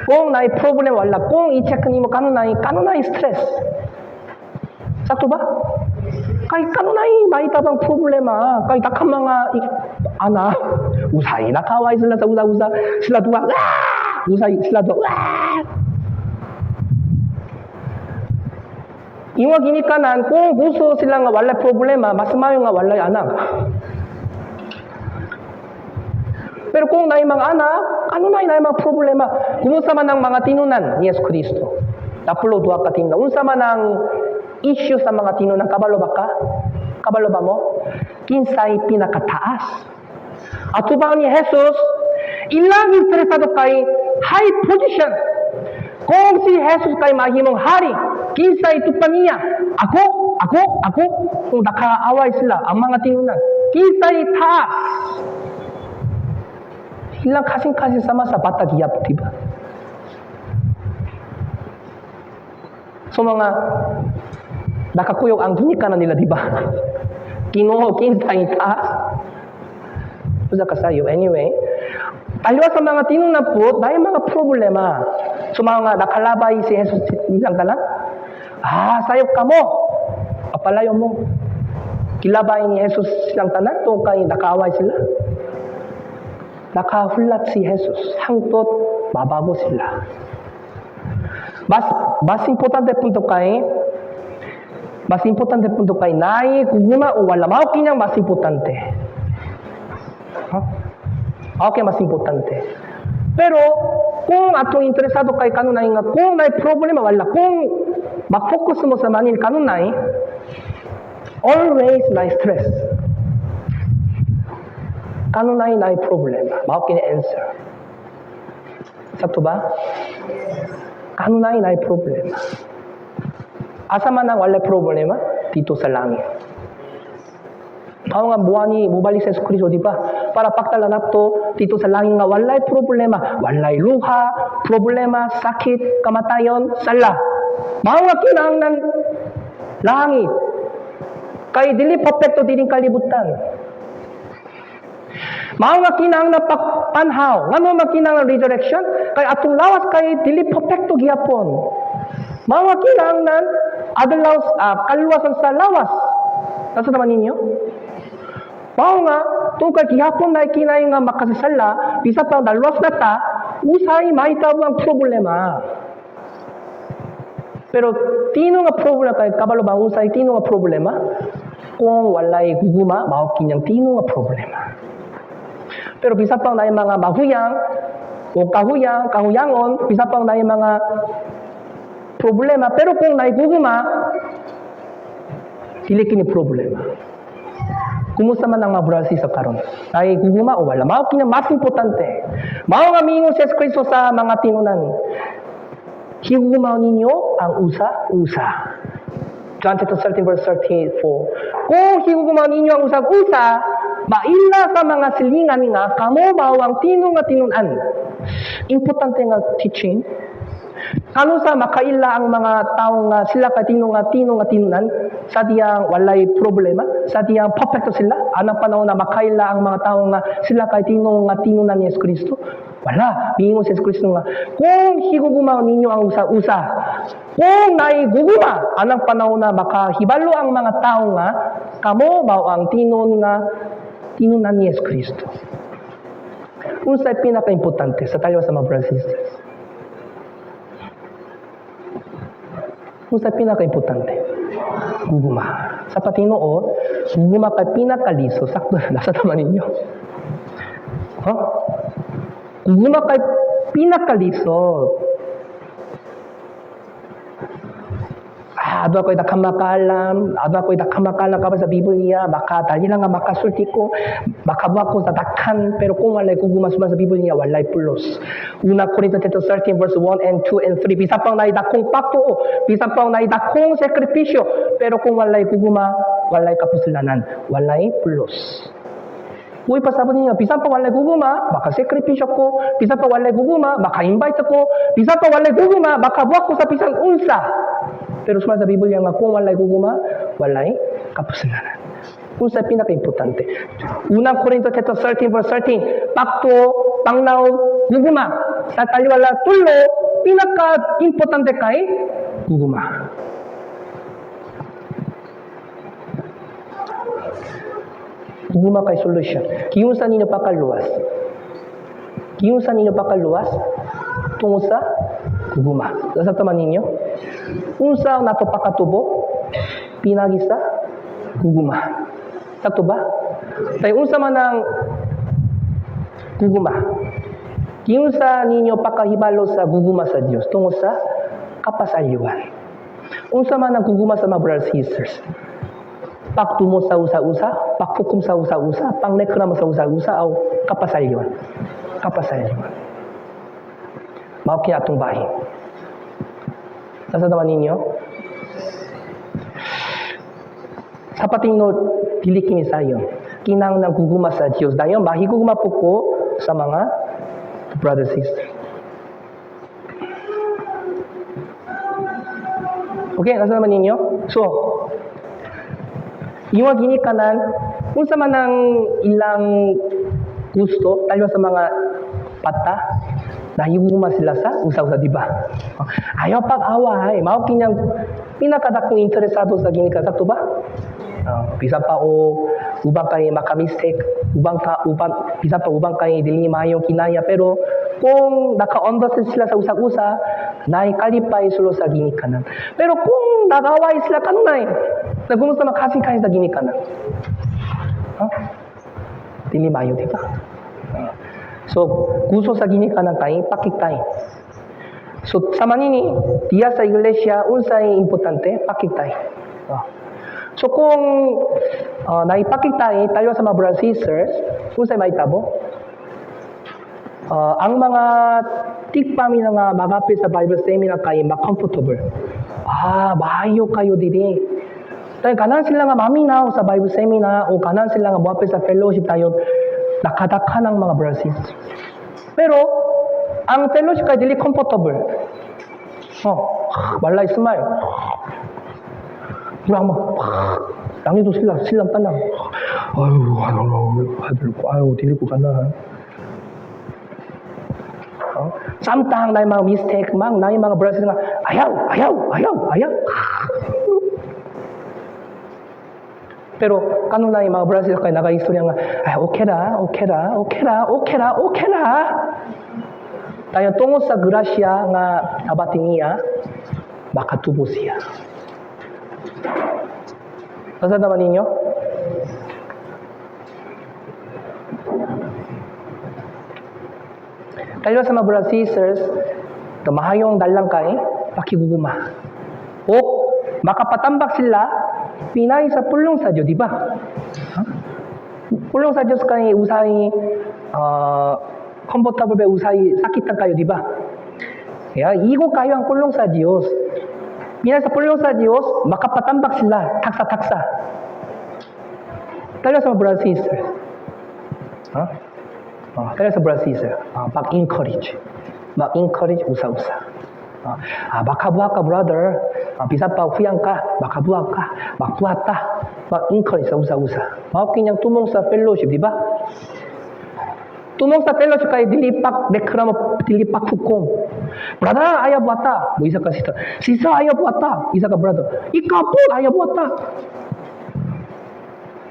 kung naay problema wala, kung i-check nimo kanunay stress. Sakto ba? Kay kanunay mahitabang problema. Kay daghang mga ana usay nakaway sila sa usa-usa, sila duha, ah! Usay sila duha, ah! Ingon ginikanan kung gusto sila nga wala problema, mas maayo nga walay anak. Pero kung naay mga anak, kanunay naay mga problema. Kung unsa man ang mga tinunan ni Yesu Kristo. Napulo duha ka tinunan. Unsa man ang issue sa mga tinunan, kabalo ba ka? Kabalo ba mo? Kinsay pinakataas? Atubang ni Jesus, ilang interesado kay high position. Kung si Jesus kay mahimong hari, kinsay tupan niya? Ako, ako, ako. Kung nakaaway sila, ang mga tinunan. Kinsay taas? Ilang kasing-kasing sama sa bata giyap, di ba? So mga nakakuyog ang ginikanan nila, di ba? Ginoo, kinsay taas? Usa ka sayo. Anyway, taliwa sa mga tinunan po, dahil mga problema. So mga nakalabay si Jesus nilang tanan, ah, sayop ka mo. Apalayo mo. Kilabay ni Jesus silang tanan, to kay nakaaway sila. Nakahulat si Jesus, hangtod mabago sila. Mas importante punto kay naay gugma o wala, mao kinyang mas importante. Huh? Okay, mas importante. Pero kung atong interesado kay kanunay nga kung naay problema wala, kung mag-focus mo sa manil kanunay, always naay stress. Kanunay naay problema. Mao kini answer. Sakto ba? Kanunay naay problema. Asa man ang wala problema? Dito sa langit. Mao nga muani mobalik sa Kristo, di ba? Para pagdala nato dito sa langit nga walay problema, walay luha, problema, sakit, kamatayon, sala. Mao nga kinahanglan langit. Kay dili perfecto dining kalibutan. Mao nga kinahanglan pagpanhaw. Ngano man kinahanglan resurrection? Kay atong lawas kay dili perfecto gihapon. Mao nga kinahanglan adlaw kaluwasan sa lawas. Nasa naman ninyo? Mao nga tungkol gihapon na kinay nga makasasala, bisa pang naluwas na ta, usay mahitabo ang problema. Pero tino nga problema kay kabalo ba usay tino nga problema? Kung walay gugma, mao kinyang tino nga problema. Pero bisa pang naay mga mahuyang o kahuyang, kahuyangon, bisa pang naay mga problema, pero kung naay gugma, dili kini problema. Kumusta man ang mga brothers sa karon? Naay gugma o wala? Mao kini mas importante. Mao nga miingon si Kristo sa mga tinunan. Higugmaon ninyo ang usa-usa. John chapter 13 verse 34. Kung higugmaon ninyo ang usa-usa, maila sa mga silingan nga kamo mao ang tino nga tinun-an. Importante nga teaching. Kanus-a makaila ang mga tao nga sila kay tinuod nga tinuod nga tinunan sa diyang walay problema, sa diyang perfecto sila? Anang panahon na makaila ang mga tao nga sila kay tinuod nga tinunan ni Yesu Kristo? Wala. Miingon si Yesu Kristo nga, kung higuguma ninyo ang usa-usa, kung naiguguma, anang panahon na makahibalo ang mga tao nga kamo mao ang tinuod nga tinunan ni Yesu Kristo. Unsay pinaka-importante sa tayo sa mga brothers and sisters? Unsay pinaka-importante? Gugma. Sa patinuod, gugma kay pinakaliso. Sakto, nasa naman ninyo. Huh? Gugma kay pinakalisod. Ah, adto ko'y daghang makaalam, adto ko'y daghang makaalam kapag sa Biblia, makadali lang nga makasulti ko, makabuhat ko sa daghan, pero kung walay gugma sa Biblia, walay pulos. Una Corinto chapter 13 verse 1 and 2 and 3, bisan pang naay dakong pagtuo, bisan pang naay dakong sakripisyo, pero kung walay gugma, walay kapuslanan, walay pulos. Uy, pasabot ninyo, bisan pa walay gugma, makasakripisyo ko, bisan pa walay gugma, maka-invite ko, bisan pa walay gugma, makabuhat ko sa bisan unsa. Pero suma sa Biblia nga kung walay gugma, walay kapuslanan. Unsa pinaka-importante? Unang Korinto chapter 13 verse 13, pagtuo, panglaom, gugma. Sa taliwala tulo, pinaka-importante kay gugma. Gugma kay solution. Giunsa ninyo pakaluwas? Giunsa ninyo pakaluwas? Tungod sa gugma. Nasabtan man ninyo? Unsa nato pakatubo? Pinagi sa gugma. Sakto ba? Tay unsa man ang gugma? Giunsa ninyo pakahibalo sa gugma sa Dios? Tungod sa kapasalyuan. Unsa man ang gugma sa mga brothers and sisters? Pagtumo sa usa-usa, paghukom sa usa-usa, pangreklamo sa usa-usa, o kapasalyuan? Kapasalyuan. Mao kini atong bahin. Nasa naman ninyo? Sa patinod, dili kini sayon. Kinahanglan gugma sa Dios. Dayon mahigugma po ko sa mga brothers and sisters. Okay, nasa naman ninyo? So, yung ginikanan, unsa man ang ilang gusto, talo sa mga bata, nahigugma sila sa usa-usa, di ba? Ayaw pag-away, mao kinyang pinakadakong interesado sa ginikanan, sakto ba? Bisan pa o ubang kay maka-mistake, ubang ka uban bisan pa ubang kay dili maayo kinaya, pero kung naka-understand sila sa usa-usa, naay kalipay sulo sa ginikanan. Pero kung nag-away sila kanunay, nagumusta makasing-kasing sa ginikanan? Huh? Dili maayo, di ba? So, gusto sa ginikanan kay pakigtay. So, sa manini, diya sa iglesia, unsay importante, pakigtay. So, kung naipakigtay, tayo sa mga brothers and sisters, unsay mahitabo? Ang mga tigpamina nga magapil sa Bible seminar kay ma-comfortable. Ah, maayo kayo diri. Tayo kanan sila nga maminaw sa Bible seminar o kanan sila nga moapil sa fellowship tayo nakadakhan ang mga brothers and sisters. Pero ang fellowship kay dili comfortable. Oh, walay smile. Murag mo, langito sila, silang tanan. Ayu, ayu, ayu, ayu, dili ko ganahan. Oh. Samtang na mga mistake mang na mga brothers nga ayaw, ayaw, ayaw, ayaw. Pero kanunay mga brothers kay nagaistorya nga ay okay ra, okay ra, okay ra, okay ra, okay ra. Tayo tungod sa grasya nga nabati niya, makatubo siya. Nasa naman ninyo? Tayo sa mga brothers and sisters, mahayong dalang kay pakiguguma. O makapatambak sila, pinay sa pulong sa Diyos, di ba? Huh? Pulong sa Diyos kay usay comfortable ba usay sakitan kayo, di ba? Kaya igo kayo ang pulong sa Diyos. Pinay sa pulong sa Diyos, makapatambak sila, taksa-taksa. Tayo sa mga brothers and sisters. Huh? Oh, tayo sa brothers and sisters, mag-encourage. Mag-encourage usa-usa. Ah, makabuhat ka, brother. Ah, bisan pa huyang ka, makabuhat ka, magbuhat ta. Mag-encourage sa usa-usa. Mao kini ang tumong sa fellowship, di ba? Tumong sa fellowship kay dili pak reklamo, dili pak hukom. "Brother, ayaw buhata." Mo isa ka sister. "Sister, ayaw buhata." Isa ka brother. "Ikaw po, ayaw buhata."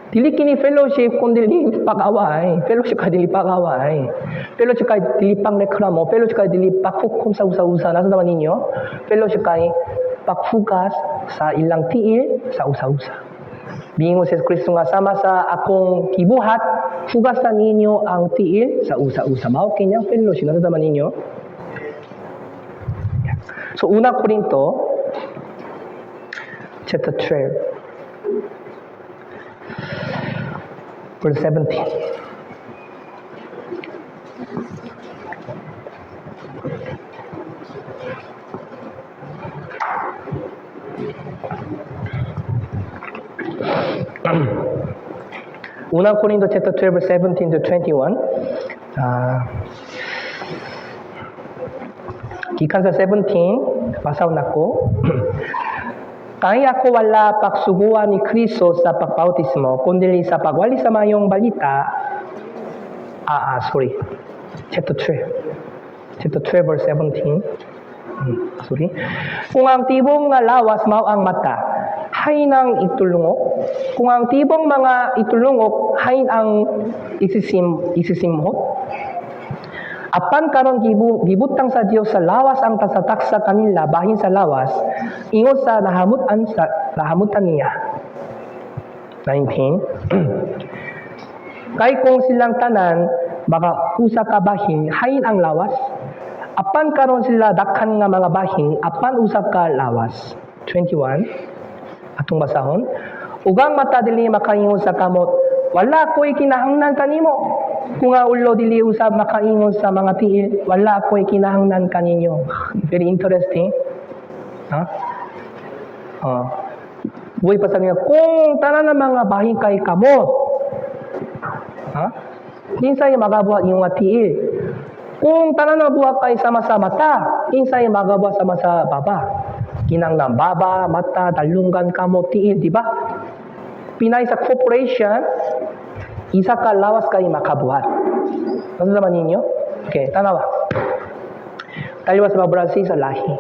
Dili kini fellowship kung dili pag-away. Fellowship kay dili pag-away. Fellowship kay dili pang reklamo. Fellowship kay dili paghukom sa usa-usa. Nasabtan ninyo? Fellowship kay paghugas sa ilang tiil sa usa-usa. Miingon si Kristo nga sama sa akong gibuhat, hugasan ninyo ang tiil sa usa-usa. Mao kini ang fellowship. Nasabtan ninyo? So, Una Korinto, chapter 12, verse 17. Una Korinto chapter 12, verse 17 to 21. Ah, gikan sa 17, basahon nako. Kay ako wala pagsuguan ni Kristo sa pagbautismo, kundi sa pagwali sa mayong balita. Ah, ah, sorry. Chapter 12. Chapter 12, verse 17. Sorry. Kung ang tibong nga lawas mao ang mata, hain ang itulungok? Kung ang tibong mga itulungok, hain ang isisimhot? Apan karon gibutang sa Dios sa lawas ang tasataksa kanila bahin sa lawas, ingon sa nahamutan sa nahamutan niya. 19. Kay kung silang tanan maka usa ka bahin, hain ang lawas? Apan karon sila dakhan nga mga bahin, apan usa ka lawas. 21. Atong basahon. Ug ang mata dili makaingon sa kamot, "Wala ko'y kinahanglan kanimo." Kung ang ulo dili usab makaingon sa mga tiil, "Wala ko'y kinahanglan kaninyo." Very interesting. Ha? Oh. Buhay pa sa niya, kung tanan ng mga bahin kay kamot, ha? Kinsay magabuhat yung mga tiil? Kung tanan na buhat kay sama sa mata, kinsay magabuhat sama sa baba? Kinanglan baba, mata, dalunggan, kamot, tiil, di ba? Pinay sa corporation, isa ka lawas kay makabuhat. Nasabtan ninyo? Okay, tanawa. Taliwas sa Brazil sa lahi.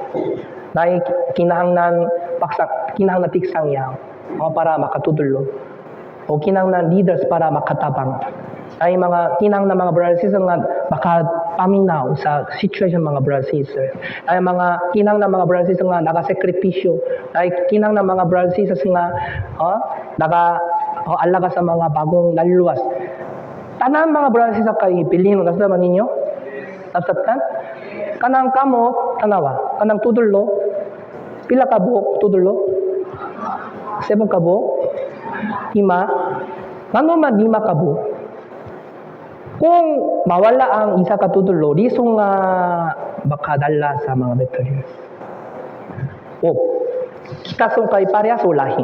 Naay kinahanglan paksa, kinahanglan tiksangyaw o para makatudlo. O kinahanglan leaders para makatabang. Ay mga kinahanglan mga brothers nga makapaminaw sa situation mga brothers. Ay mga kinahanglan mga brothers nga nagasakripisyo. Ay kinahanglan mga brothers nga oh, naga oh, alaga sa mga bagong naluwas. Tanan mga brothers kay bilin, nasabtan ninyo? Nasabtan? Kanang kamot, tanawa. Kanang tudlo, pila ka buok tudlo? Seven ka buok? Lima? Ngano man lima ka buok? Kung mawala ang isa ka tudlo, lisong nga makadala sa mga materials. O, gitason kay parehas o lahi?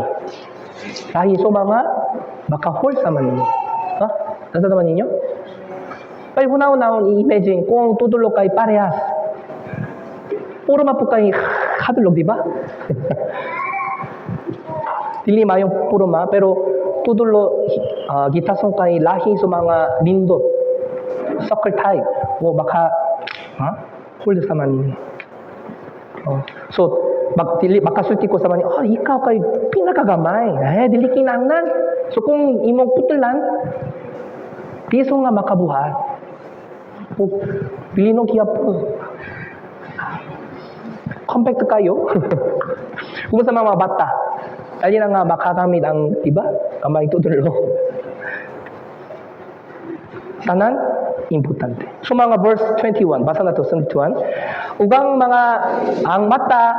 Lahi, so mga maka-hold sa man ninyo. Ha? Nasabtan ninyo? Kay hunaw-hunahon i-imagine kung tudlo kay parehas. Puro man po kay hadlok, di ba? Dili mayong puro ma, pero tudlo gitason kay lahi sa mga nindot. Circle type. O maka ha? Hold sa man ninyo. Oh. So, dili makasulti ko sa man, "Oh, ikaw kay pinakagamay." Eh, dili kinahanglan. So kung imong putlan, piso nga makabuhat. O, bilinong gihapon. Compact kayo. Kung sa mga bata, dali na nga makagamit ang, di ba? Kamay tudlo. Tanan, importante. So mga verse 21, basa na to, 21. Ug ang mga, ang mata,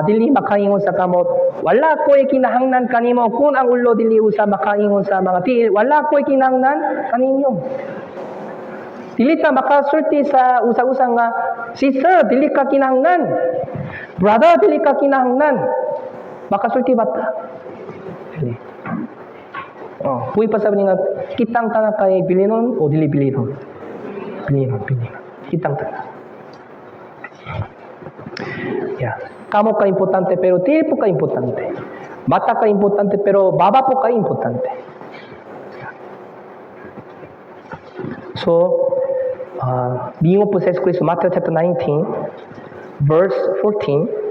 dili makaingon sa kamot, "Wala ko'y kinahanglan kanimo." Kung ang ulo dili usab makaingon sa mga tiil, "Wala ko'y kinahanglan kaninyo." Dili ta makasulti sa usa-usa nga, "Sister, dili ka kinahanglan. Brother, dili ka kinahanglan." Makasulti ba ta? Dili. Oh, buhi pa sabi nga, kitang tanan kay bilinon o dili bilinon? Bilinon, bilinon. Kitang tanan. Yeah. Kamo ka importante pero dili po ka importante. Mata ka importante pero baba po ka importante. So, miingon po sa Jesu Kristo, Matthew chapter 19, verse 14.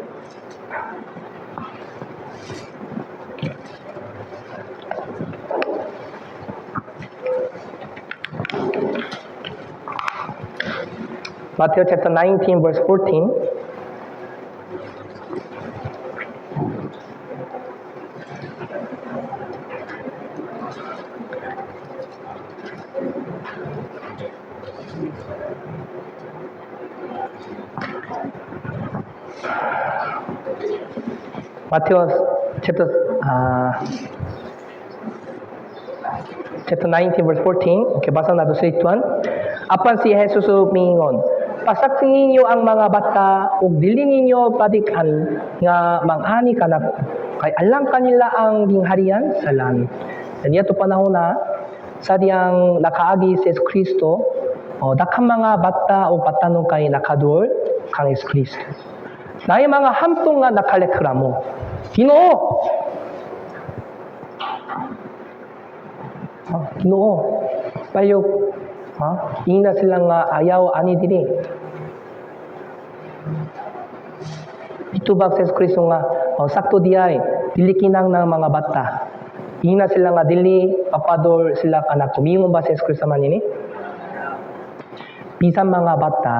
Matthew chapter 19, verse 14. Matthew chapter 19 verse 14. Okay, basa nato sa ituan. Apan si Jesus miingon, "Pasakti ninyo ang mga bata ug dili ninyo padik-an nga mang-ani kanako kay alang kanila ang gingharian sa langit." Niya panahon na sa diyang nakaagi si Jesu Kristo, oh, daghang mga bata o batanon kay nakaduol kang Jesu Kristo. Naay mga hamtong nga nakaleklamo. "Ginoo! Oh, Ginoo, palihog, ha? Ingna sila nga ayaw ani diri." Itubag sa Jesu Kristo nga, "Oh, sakto diay, dili kinahanglan mga bata. Ingna sila nga dili papadol sila kanako." Miingon ba sa Jesu Kristo man ini? Bisan mga bata,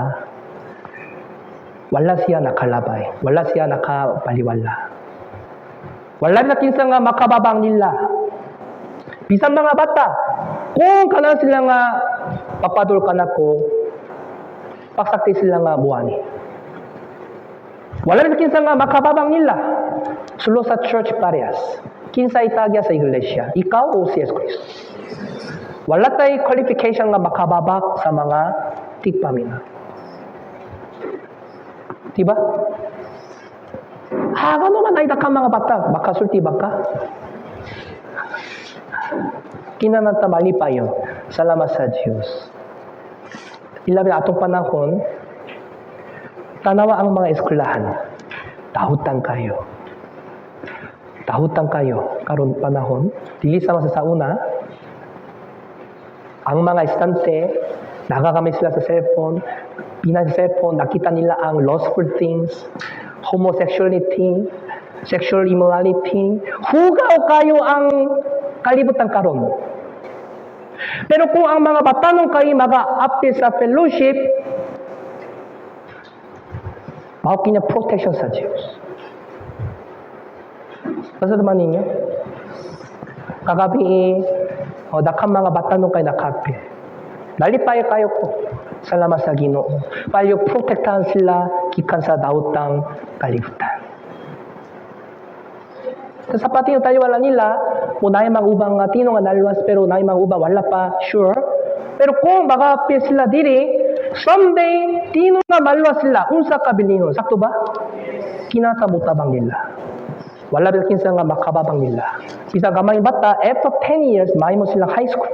wala siya nakalabay, wala siya nakabaliwala. Wala na kinsa nga makababang nila. Bisan mga bata, kung kanan sila nga papadol kanako, pagsakti sila nga buwani. Wala na kinsa nga makababang nila. Sulo sa church parehas. Kinsa itagya sa iglesia, ikaw o si Jesu Kristo? Wala tay qualification nga makababak sa mga tigpaminaw. Diba? Ah, ano man ay ka mga bata, makasulti ba ka? Kinananta malipayon. Salamat sa Diyos. Ilabi atong panahon, tanawa ang mga eskwelahan. Dahutan kayo. Dahutan kayo. Karon panahon, dili sama sa sauna, ang mga estudyante, nagagamit sila sa cellphone, pinang sa cellphone, nakita nila ang lustful things, homosexuality, sexual immorality. Hugaw kayo ang kalibutan karon. Pero kung ang mga batanon kayo maga-apil sa fellowship, mao kina protection sa Diyos. Basta naman ninyo, kagabi, oh, daghang mga batanon kay nakapil. Nalipay kayo ko. Salamat sa Ginoo. Palihog protektahan sila gikan sa daotang kalibutan. Sa pati yung taliwala nila, mo naay mga ubang nga tino nga naluwas pero naay mga ubang wala pa sure. Pero kung makapil sila diri, someday tino nga maluwas sila unsa ka bilino. Sakto ba? Kinata mutabang nila. Wala bil kinsa nga makababang nila. Bisan gamay bata, after 10 years mahimo silang high school.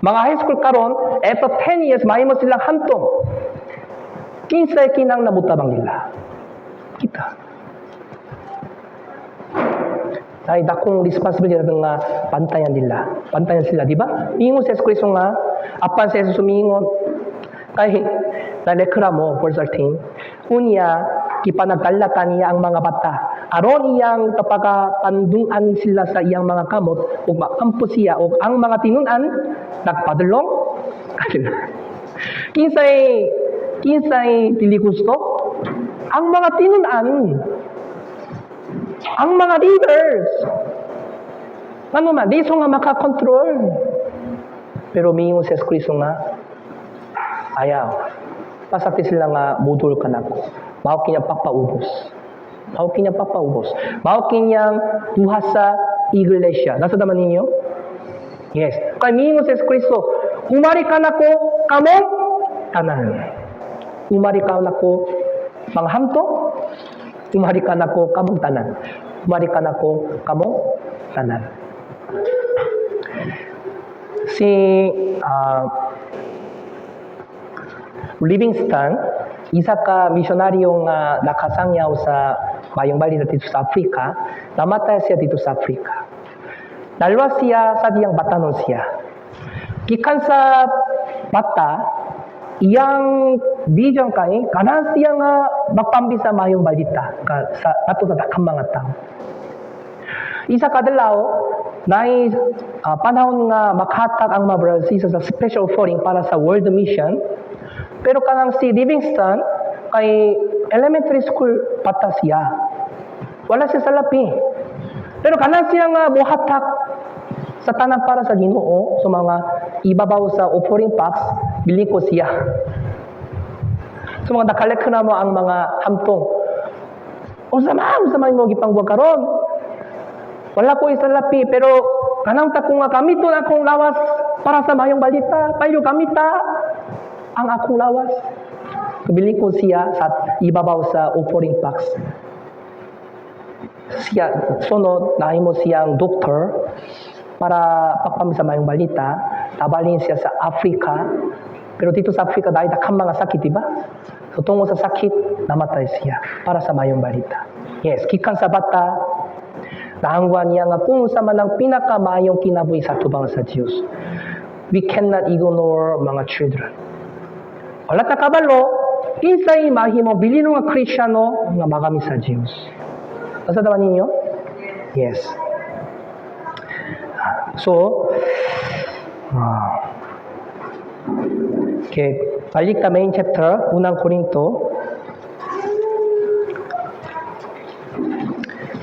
Mga high school karon, after 10 years mahimo silang hantong. Kinsay kinang namutabang nila? Kita. Ay dakong responsibility nga bantayan nila. Bantayan sila, di ba? Miingon sa Jesu Kristo nga, apan sa Jesus miingon, kay nareklamo, verse 13, "Unya, gipanagdala niya ang mga bata. Aron iyang kapagapandungan sila sa iyang mga kamot, ug maampo siya, ug ang mga tinun-an, nagpadulong kanila." Kinsay dili gusto? Ang mga tinun-an, ang mga leaders. Ano man, di so nga makakontrol. Pero miingon si Kristo nga, "Ayaw. Pasakti sila nga mudol kanako." Mao kinyang papaubos. Mao kinyang papaubos. Mao kinyang buhat sa iglesia. Nasa naman ninyo? Yes. Kay miingon si Kristo, "Umari kanako kamong tanan." Umari kanako mga hamtong, umari kanako kamong tanan. Umari kanako kamong tanan. Si Livingston, Isa ka misyonaryo nga nakasangyaw sa mayong balita dito sa Afrika, namatay siya dito sa Afrika. Nalwa siya sa diyang batanon siya. Gikan sa bata, iyang vision kay ganahan siya nga magpambi sa mayong balita ka, sa ato sa daghang mga tao. Isa ka adlaw, naay panahon nga makatag ang mga brothers sa special offering para sa world mission. Pero kanang si Livingston, kay elementary school bata siya. Wala siya salapi. Pero kanang siya nga muhatag sa tanan para sa Ginoo, sa mga ibabaw sa offering box, bilin ko siya. So mga nakalek na mo ang mga hamtong. Unsa man mo gipangbuhat karon? Wala ko isalapi, pero kanang ta ko nga gamiton akong lawas para sa mayong balita, payo gamita ang akong lawas. Bilin ko siya sa ibabaw sa offering box. Siya, sunod, nahimo siyang doktor para pagpambi sa mayong balita. Nabalhin siya sa Afrika. Pero dito sa Afrika, dahil daghang mga sakit, di ba? So, tungod sa sakit, namatay siya para sa mayong balita. Yes, gikan sa bata, naangwan niya nga kung unsa man ang pinakamayong kinabuhi sa tubang sa Diyos. We cannot ignore mga children. Wala ta kabalo, kinsay mahimo bilino nga Kristiyano nga magamit sa Diyos. Nasadaman ninyo? Yes. So, okay, balik ta main chapter, Unang Korinto.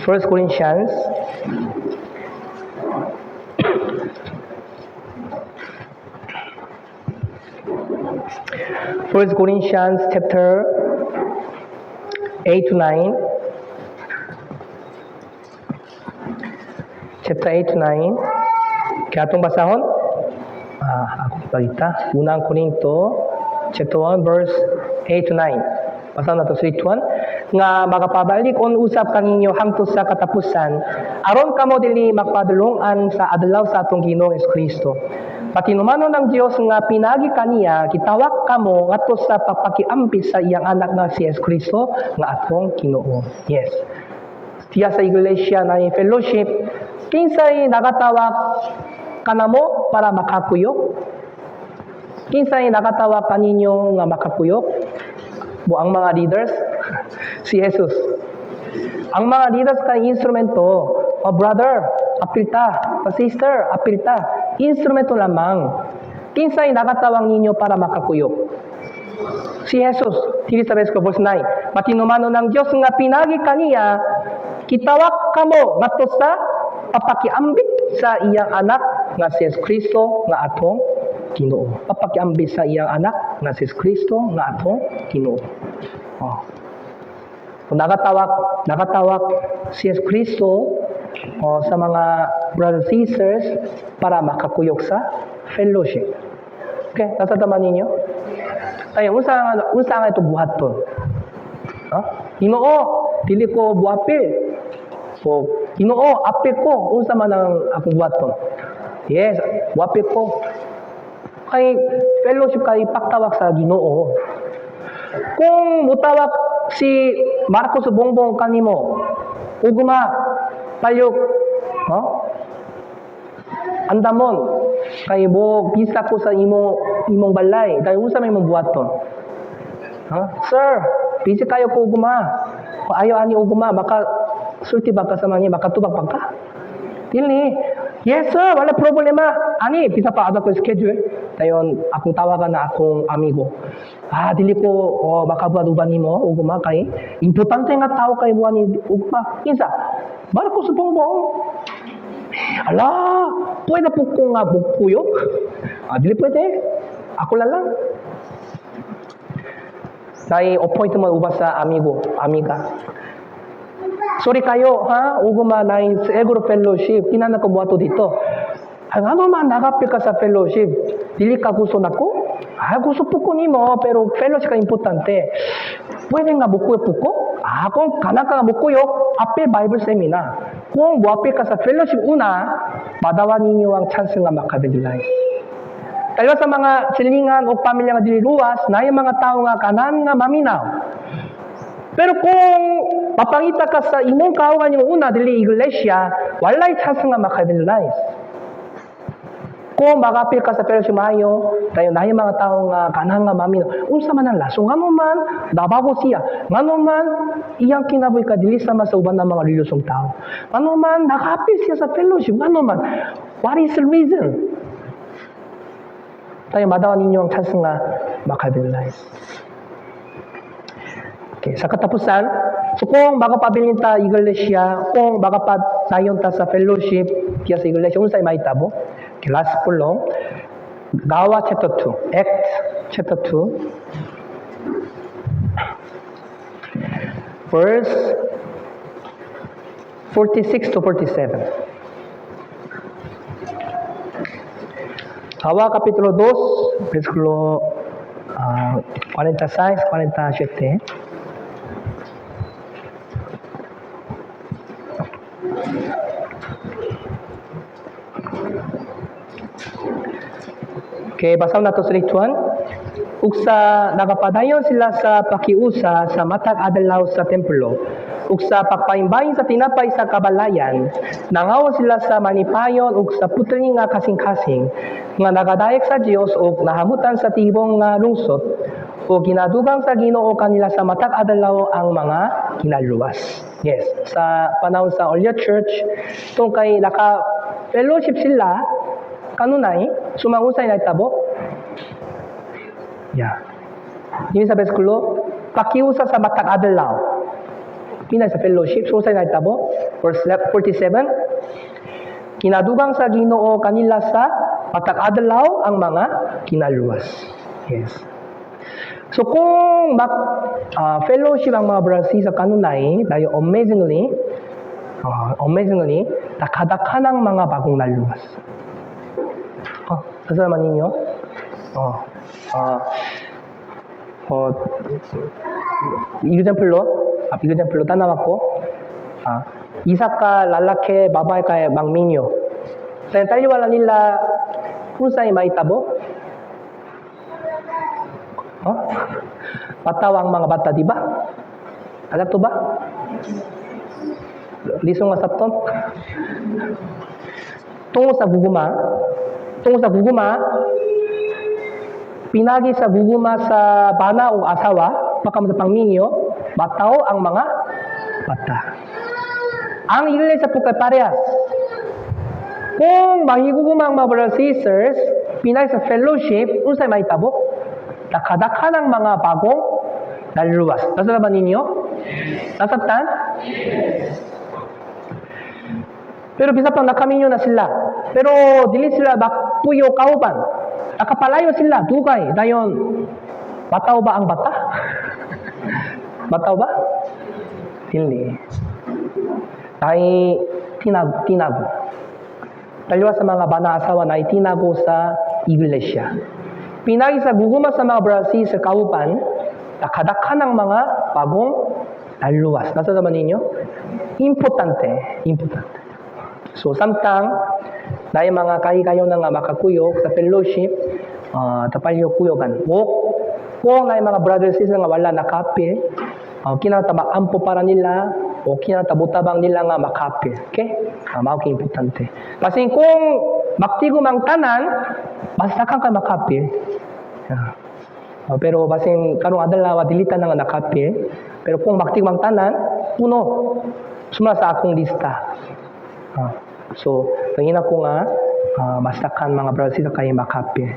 1 Corinthians. 1 Corinthians chapter 8 to 9. Chapter 8 to 9. Kaya atong basahon? Ako ipagita. Unang Korinto, chapter 1, verse 8 to 9. Basahon nato 3 to 1. Nga makapabalik on usap kaninyo hangtod sa katapusan, aron kamo dili magpadulong-an sa adlaw sa atong Ginoong Kristo. Patinumanon ng Dios nga pinagi kaniya gitawag kamo ngadto sa pagpakiambit sa iyang anak nga si Kristo nga atong Ginoo. Yes. Diya sa iglesia na fellowship, kinsay nagatawag kanamo para makakuyok? Kinsay nagatawag kaninyo nga makakuyok? Mo ang mga leaders? Si Jesus. Ang mga leaders kay instrumento. Oh brother, apilta. Oh, sister, apilta. Instrumento lamang. Kinsay nagatawag ninyo para makakuyok? Si Jesus. Dili sa verse 9. Matinumano ng Dios nga pinagi kaniya, kitawag kamo ngadto sa papakiambit sa iyang anak nga si Kristo nga atong Ginoo. Papakiambit sa iyang anak nga si Kristo nga atong Ginoo. Oh. Kung nagatawag si Kristo, oh, sa mga brothers and sisters para makakuyok sa fellowship. Okay, nasadaman ninyo? Ay, unsa nga ito buhaton? Ha? Ginoo, dili ko buapil. So, Ginoo, apil ko. Unsa man ang akong buhaton? Yes, buapil ko. Kay fellowship kay pagtawag sa Ginoo. Kung mutawag si Marcos Bongbong kanimo, ugma payok, ha? Andamon kay mo bisa ko sa imong balay kay unsa may imong buhaton? Ha? Sir, busy kayo ko ugma. Kung ayaw ani ugma, maka sulti ba ka sa mga makatubag pa ka? Dili. Yes sir, wala problema. Ani, bisa pa ako schedule. Dayon akong tawagan na akong amigo. Ah, dili ko, oh, makabuhat uban nimo ugma kay importante nga tao kay buwan ni ugma. Kinsa? Marcos Bongbong. Ala, pwede po ko nga bukuyok? Ah, dili pwede. Ako lang lang. Nay appointment uban sa amigo, amiga. Sorry kayo, ha? Ugma nay egro fellowship. Kinana ko buhato dito. Ay, ano man nagapil ka sa fellowship? Dili ka gusto nako? Ah, gusto po ko nimo, pero fellowship ka importante. Pwede nga bukuyok po ko? Ah, kung kana ka nga bukuyok, apil Bible seminar. Kung muapil ka sa fellowship una, madawa ninyo ang chance nga maka-evangelize. Taliwala sa mga silingan o pamilya nga dili luwas, naay mga tao nga ganahan nga maminaw. Pero kung mapangita ka sa imong kahawan yung una, dili iglesia, walay chance nga maka-evangelize. Kung makapil ka sa fellowship maayo, tayo naay mga tao nga ganahan nga maminaw. Unsa man ang lason? Ngano man nabago siya? Ngano man iyang kinabuhi ka dili sama sa uban ng mga relihiyosong tao? Ngano man nakapil siya sa fellowship? Ngano man? What is the reason? Tayo madawa ninyo ang chance nga maka-evangelize. Okay, sa katapusan, so kung makapabilin ta iglesia, kung makapadayon ta sa fellowship diya sa iglesia, unsay mahitabo? Okay, last pulong. Gawa chapter 2, Acts chapter 2, verse 46 to 47. Gawa kapitulo 2, versículo 46, 47. Okay, basahon nato sa 1. Ug sa nagapadayon sila sa pakiusa sa matag adlaw sa templo, ug sa pagpaimbahin sa tinapay sa kabalayan, nangaw sila sa manipayon ug sa putli nga kasing-kasing, nga nagadayek sa Dios ug nahamutan sa tibong nga lungsod, ug ginadugang sa Ginoo kanila sa matag adlaw ang mga ginaluwas. Yes, sa panahon sa early church, tungod kay naka fellowship sila kanunay, sumangusay na itabo. Yeah. Yun sa bersikulo, pakiusa sa matag adlaw. Pinay sa fellowship, so unsay nahitabo? Verse 47, kinadugang sa Ginoo kanila sa matag adlaw ang mga kinaluwas. Yes. So kung mak fellowship ang mga brothers sa kanunay, tayo amazingly, nakadaghan ang mga bagong naluwas. Oh, kasama ninyo? Oh, example tanaw ko, isa ka lalaki, babae kay magminyo. Sa taliwala nila, unsay mahitabo? Oh? Matawa ang mga bata, di ba? Alam to ba? Lisong nga sabton? Tungod sa gugma, pinagi sa gugma sa bana o asawa, baka sa pangminyo, matawo ang mga bata. Ang iglesia po kay parehas. Kung mahigugma ang mga brothers and sisters, pinagi sa fellowship, unsay mahitabo? Nakadaghan ang mga bagong naluwas. Nasa ba ninyo? Nasabtan? Pero bisa pang nakaminyo na sila. Pero dili sila magpuyo kauban. Nakapalayo sila, dugay. Dayon, mataw ba ang bata? Mataw ba? Dili. Ay tinago. Dalawa sa mga bana asawa na itinago sa iglesia. Pinagi sa gugma sa mga brothers sa kauban, nakadaghan ang mga bagong naluwas. Nasa naman ninyo? Importante. Importante. So, samtang na yung mga kahigayon na nga makakuyog sa fellowship, tapalyo kuyogan. O, kung na yung mga brothers sisters nga wala nakapil, kinata maampo para nila, o kinata butabang nila nga makapil. Okay? Mao kay importante. Kasi kung maktigo mang tanan, basta kang ka makapil. Yeah. Pero basin karong adlaw dili tanan nga nakapil, pero kung maktigo mang tanan, puno. Suma sa akong lista. So, tingin ako nga mastakan mga brothers sila kayo makapil.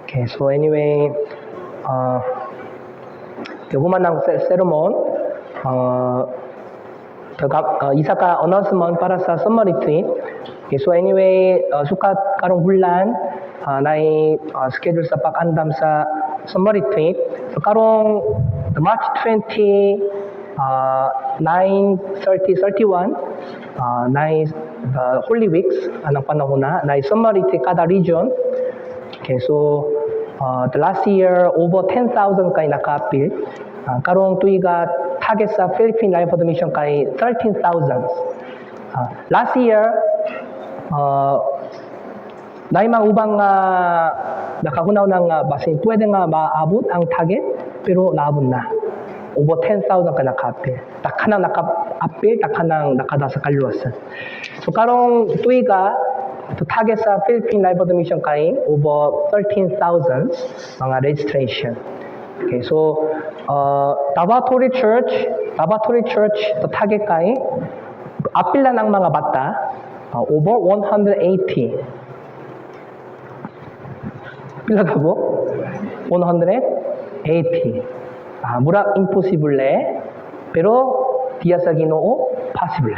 Okay, so anyway, human ng sermon, isa ka announcement para sa summer retreat. Okay, so anyway, sukat karong bulan, naay schedule sa pag-andam sa summer retreat. So karong March 20, 9, 30, 31, naay Holy Weeks, anang panahon na, naay summer retreat kada region. Okay, so the last year, over 10,000 kay nakapil. Karong tuiga target sa Philippine Life Word Mission kay 13,000. Last year, naay mga ubang nakahunaw na nga basin pwede nga maabot ang target, pero naabot na. Over 10,000 ka naka-apil. Daghanang naka-apil, daghanang nakada sa kaluwasan. So karong tuiga, to target sa Philippine Live Word Mission kay over 13,000 mga registration. Okay, so Davao Church, the target kay apil na ng mga bata over 180. Pila ka buok? 180. Ah, mura imposible, pero diya sa Ginoo possible.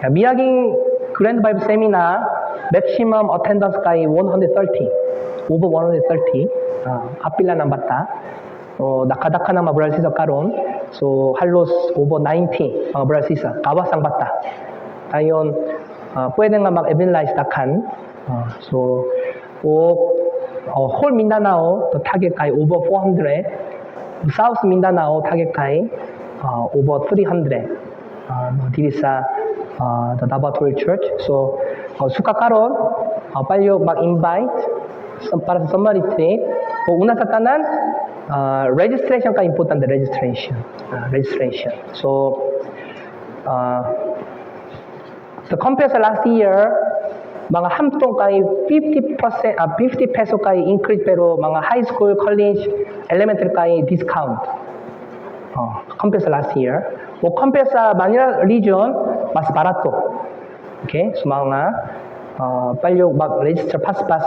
Ya, miaging Grand Bible Seminar maximum attendance kay 130. Over 130. Ah, apila ng bata. O, nakadaghan ng mga brother sister karon. So halos over 90 mga brother sister. Gawas ang bata. Ayon, pwede nga mag-evangelize daghan. So, o whole Mindanao, the target kay over 400. South Mindanao target kay over 300. Diri sa the Davao Church. So, suka karon, palihog mag-invite para sa summer retreat. O, una sa tanan, registration ka importante, registration. Registration. So, the compare sa last year, mga hamtong kay 50%, 50 peso kay increase, pero mga high school, college, elementary kay discount. Compare sa last year. O compare sa Manila region, mas barato. Okay? So mga palihog mag-register paspas.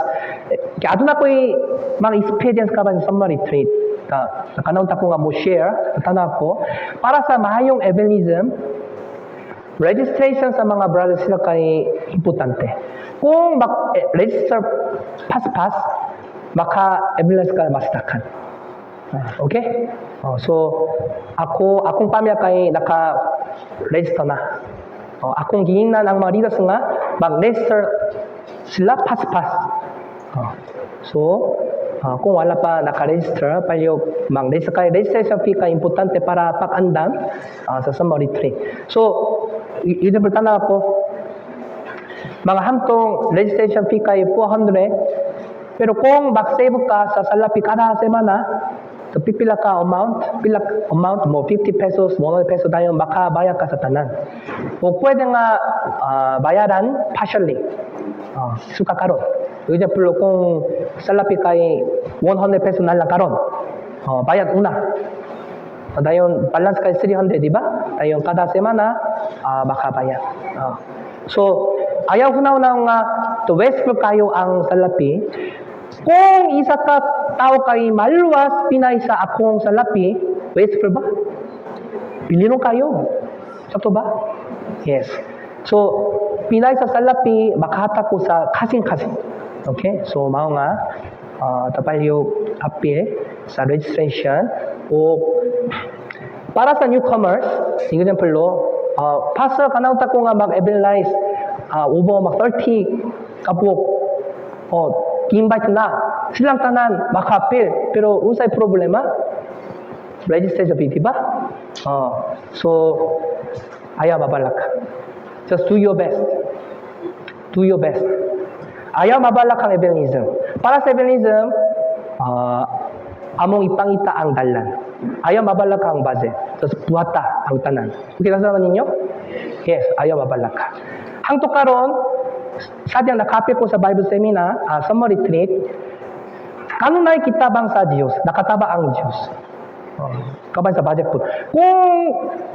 Aduna ko'y mga experience ka ba sa summer retreat? Ka, nakanaon ta ko nga mo share, tanaw ko. Para sa mahayong evangelism, registration sa mga brothers sila kay importante. Kung mag-register paspas, maka-evangelize ka mas daghan. Ah, okay? Oh, so ako, akong pamilya kay naka-register na. Oh, akong giingnan ang mga leaders nga mag-register sila paspas. Oh, so kung wala pa naka-register, palihog mag-register kay registration fee kay importante para pag-andam sa summer retreat. So, example tanaw ko, mga hamtong registration fee kay 400, pero kung mag-save ka sa salapi kada semana, so pipila ka amount, pila amount mo 50 pesos, 100 pesos, dayon makabayad ka sa tanan. O pwede nga bayaran partially. Suka karon. Example, kung salapi kay 100 peso na lang karon. Bayad una. Dayon balance kay 300, di ba? Dayon kada semana makabayad. So ayaw hunaw na nga to wasteful kayo ang salapi. Kung isa ka tao kay maluwas pinay sa akong salapi, wasteful ba? Bilino kayo. Sakto ba? Yes. So, pinay sa salapi, makahatag ko sa kasing-kasing. Okay? So, mao nga, palihog apil sa registration o para sa newcomers, example, "Pastor, kanaw ta ko nga mag-evangelize, over mag 30 kabuok. Oh, invite na. Silang tanan maka-apil. Pero unsay problema? Registration fee, di ba?" So, ayaw mabalaka. Just do your best. Do your best. Ayaw mabalaka ang evangelism. Para sa evangelism, among ipangita ang dalan. Ayaw mabalaka ang budget. Just buhata ang tanan. Okay, kasama ninyo? Yes, ayaw mabalaka. Hangtod karon, sadyang naka-apil ko sa Bible seminar, summer retreat, kanunay gitabang sa Diyos, nakataba ang Diyos. Kabay sa budget po. Kung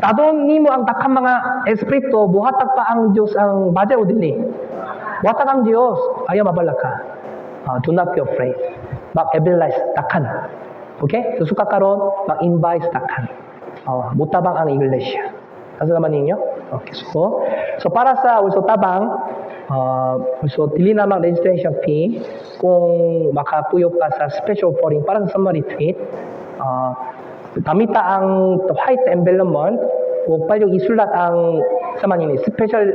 tadon nimo ang daghang mga espiritu, buhatag pa ang Diyos ang budget o dili? Buhatag ang Diyos, ayaw mabalaka. Do not be afraid. Mag-evangelize, daghan. Okay? So, suka karon, mag-invite, daghan. Mutabang ang iglesia. Kasama ninyo? Okay, so para sa also tabang, so dili namang registration fee kung makakuyog ka sa special offering para sa summer retreat, gamita ang white envelope o palihog isulat ang sa manini special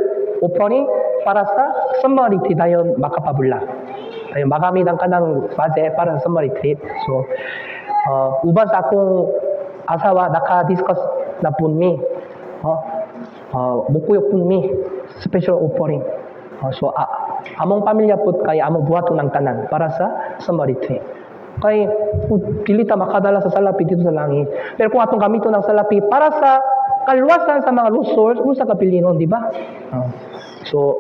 offering para sa summer retreat, dayon makapabula. Dayon magamit ang kanang budget para sa summer retreat. So, uban sa akong asawa naka-discuss na pud mi. Mokuyog pud mi special offering. So, Among pamilya pud kay among buhaton ang tanan para sa summer retreat. Kay dili ta makadala sa salapi dito sa langit. Pero kung atong gamiton ang salapi para sa kaluwasan sa mga lost souls, unsa ka pilinon, di ba? Oh. So,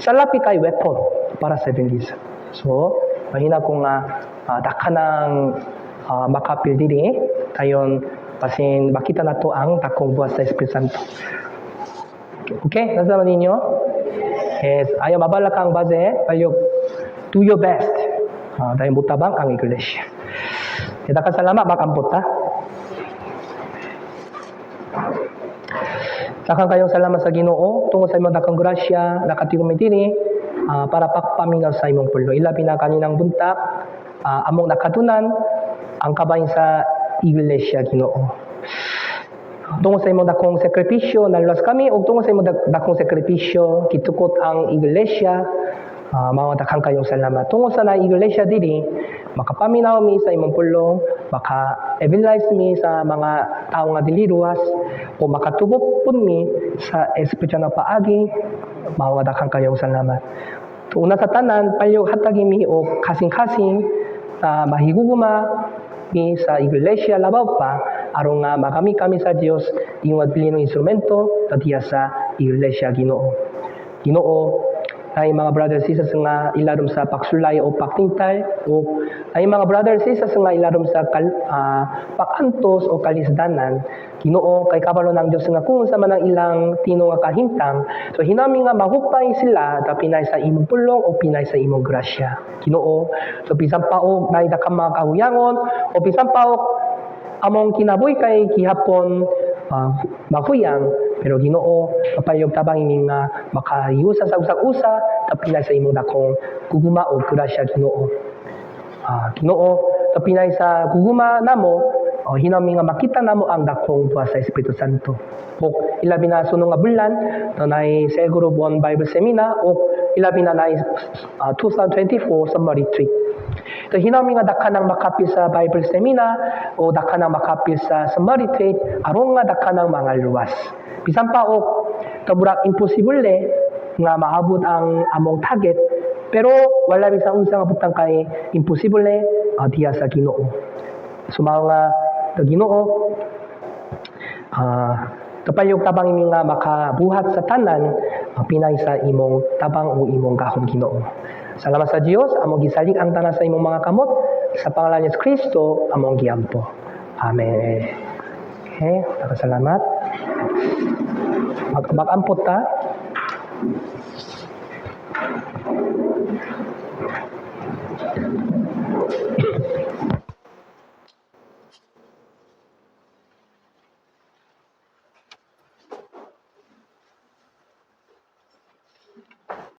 salapi kay weapon para sa evangelism. So, mahina ko nga dakhanang makapil diri dayon basin makita nato ang dakong buhat sa Espiritu Santo. Okay, nasa ninyo? Yes, ayaw mabala kang base, ayaw do your best. Dahil mutabang ang iglesia. Kita salamat makampot ta. Daghang kayong salamat sa Ginoo tungod sa imong dakong grasya nakatigom mi diri para pagpaminaw sa imong pulong. Ilabi na kaninang buntag, among nakadunan ang kabahin sa iglesia, Ginoo. Tungod sa imong dakong sakripisyo naluwas kami ug tungod sa imong dakong sakripisyo gitukot ang iglesia, mao daghang kayong salamat. Tungod sa na iglesia diri makapaminaw mi sa imong pulong, maka-evangelize mi sa mga tawo nga dili luwas o makatubok pud mi sa espiritual na paagi, mao nga daghang kayong salamat. Una sa tanan, palihog hatagi mi og kasing-kasing na mahigugma mi sa iglesia labaw pa aron nga magamit kami sa Dios ingon bilinong instrumento diya sa iglesia, Ginoo. Ginoo, ay mga brothers sisters nga ilarom sa pagsulay o pagtintal o ay mga brothers sisters nga ilarom sa pakantos o kalisdanan, Ginoo, kay kabalo ng Dios nga kung sa man ang ilang tino nga kahimtang. So hinami nga mahupay sila ta pinay sa imong pulong o pinay sa imong grasya, Ginoo. So bisan pa og naay dakang mga kahuyangon o bisan pa og among kinabuhi kay gihapon mahuyang, pero Ginoo, mapayog tabang ini nga makahiusa sa usag usa tapinay sa imong dakong gugma o grasya, Ginoo. Ginoo, tapinay sa gugma namo o hinami nga makita namo ang dakong buhat sa Espiritu Santo. O ilabi na sunod nga bulan na naay Cell Group 1 Bible Seminar o ilabi na naay 2024 Summer Retreat. So hinami nga dakhan ang makapil sa Bible Seminar o dakhan ang makapil sa Summer Retreat aron nga dakhan ang mga luwas. Bisan pa og kamurag imposible nga maabot ang among target, pero wala bisan unsa nga butang kay imposible diya sa Ginoo. So mao nga the Ginoo, kapayog tabang imi nga makabuhat sa tanan pinay sa imong tabang o imong gahom, Ginoo. Salamat sa Dios, among gisalig ang tanan sa imong mga kamot sa pangalan ni Kristo among giampo. Amen. Okay, salamat. Mag-ampot ta.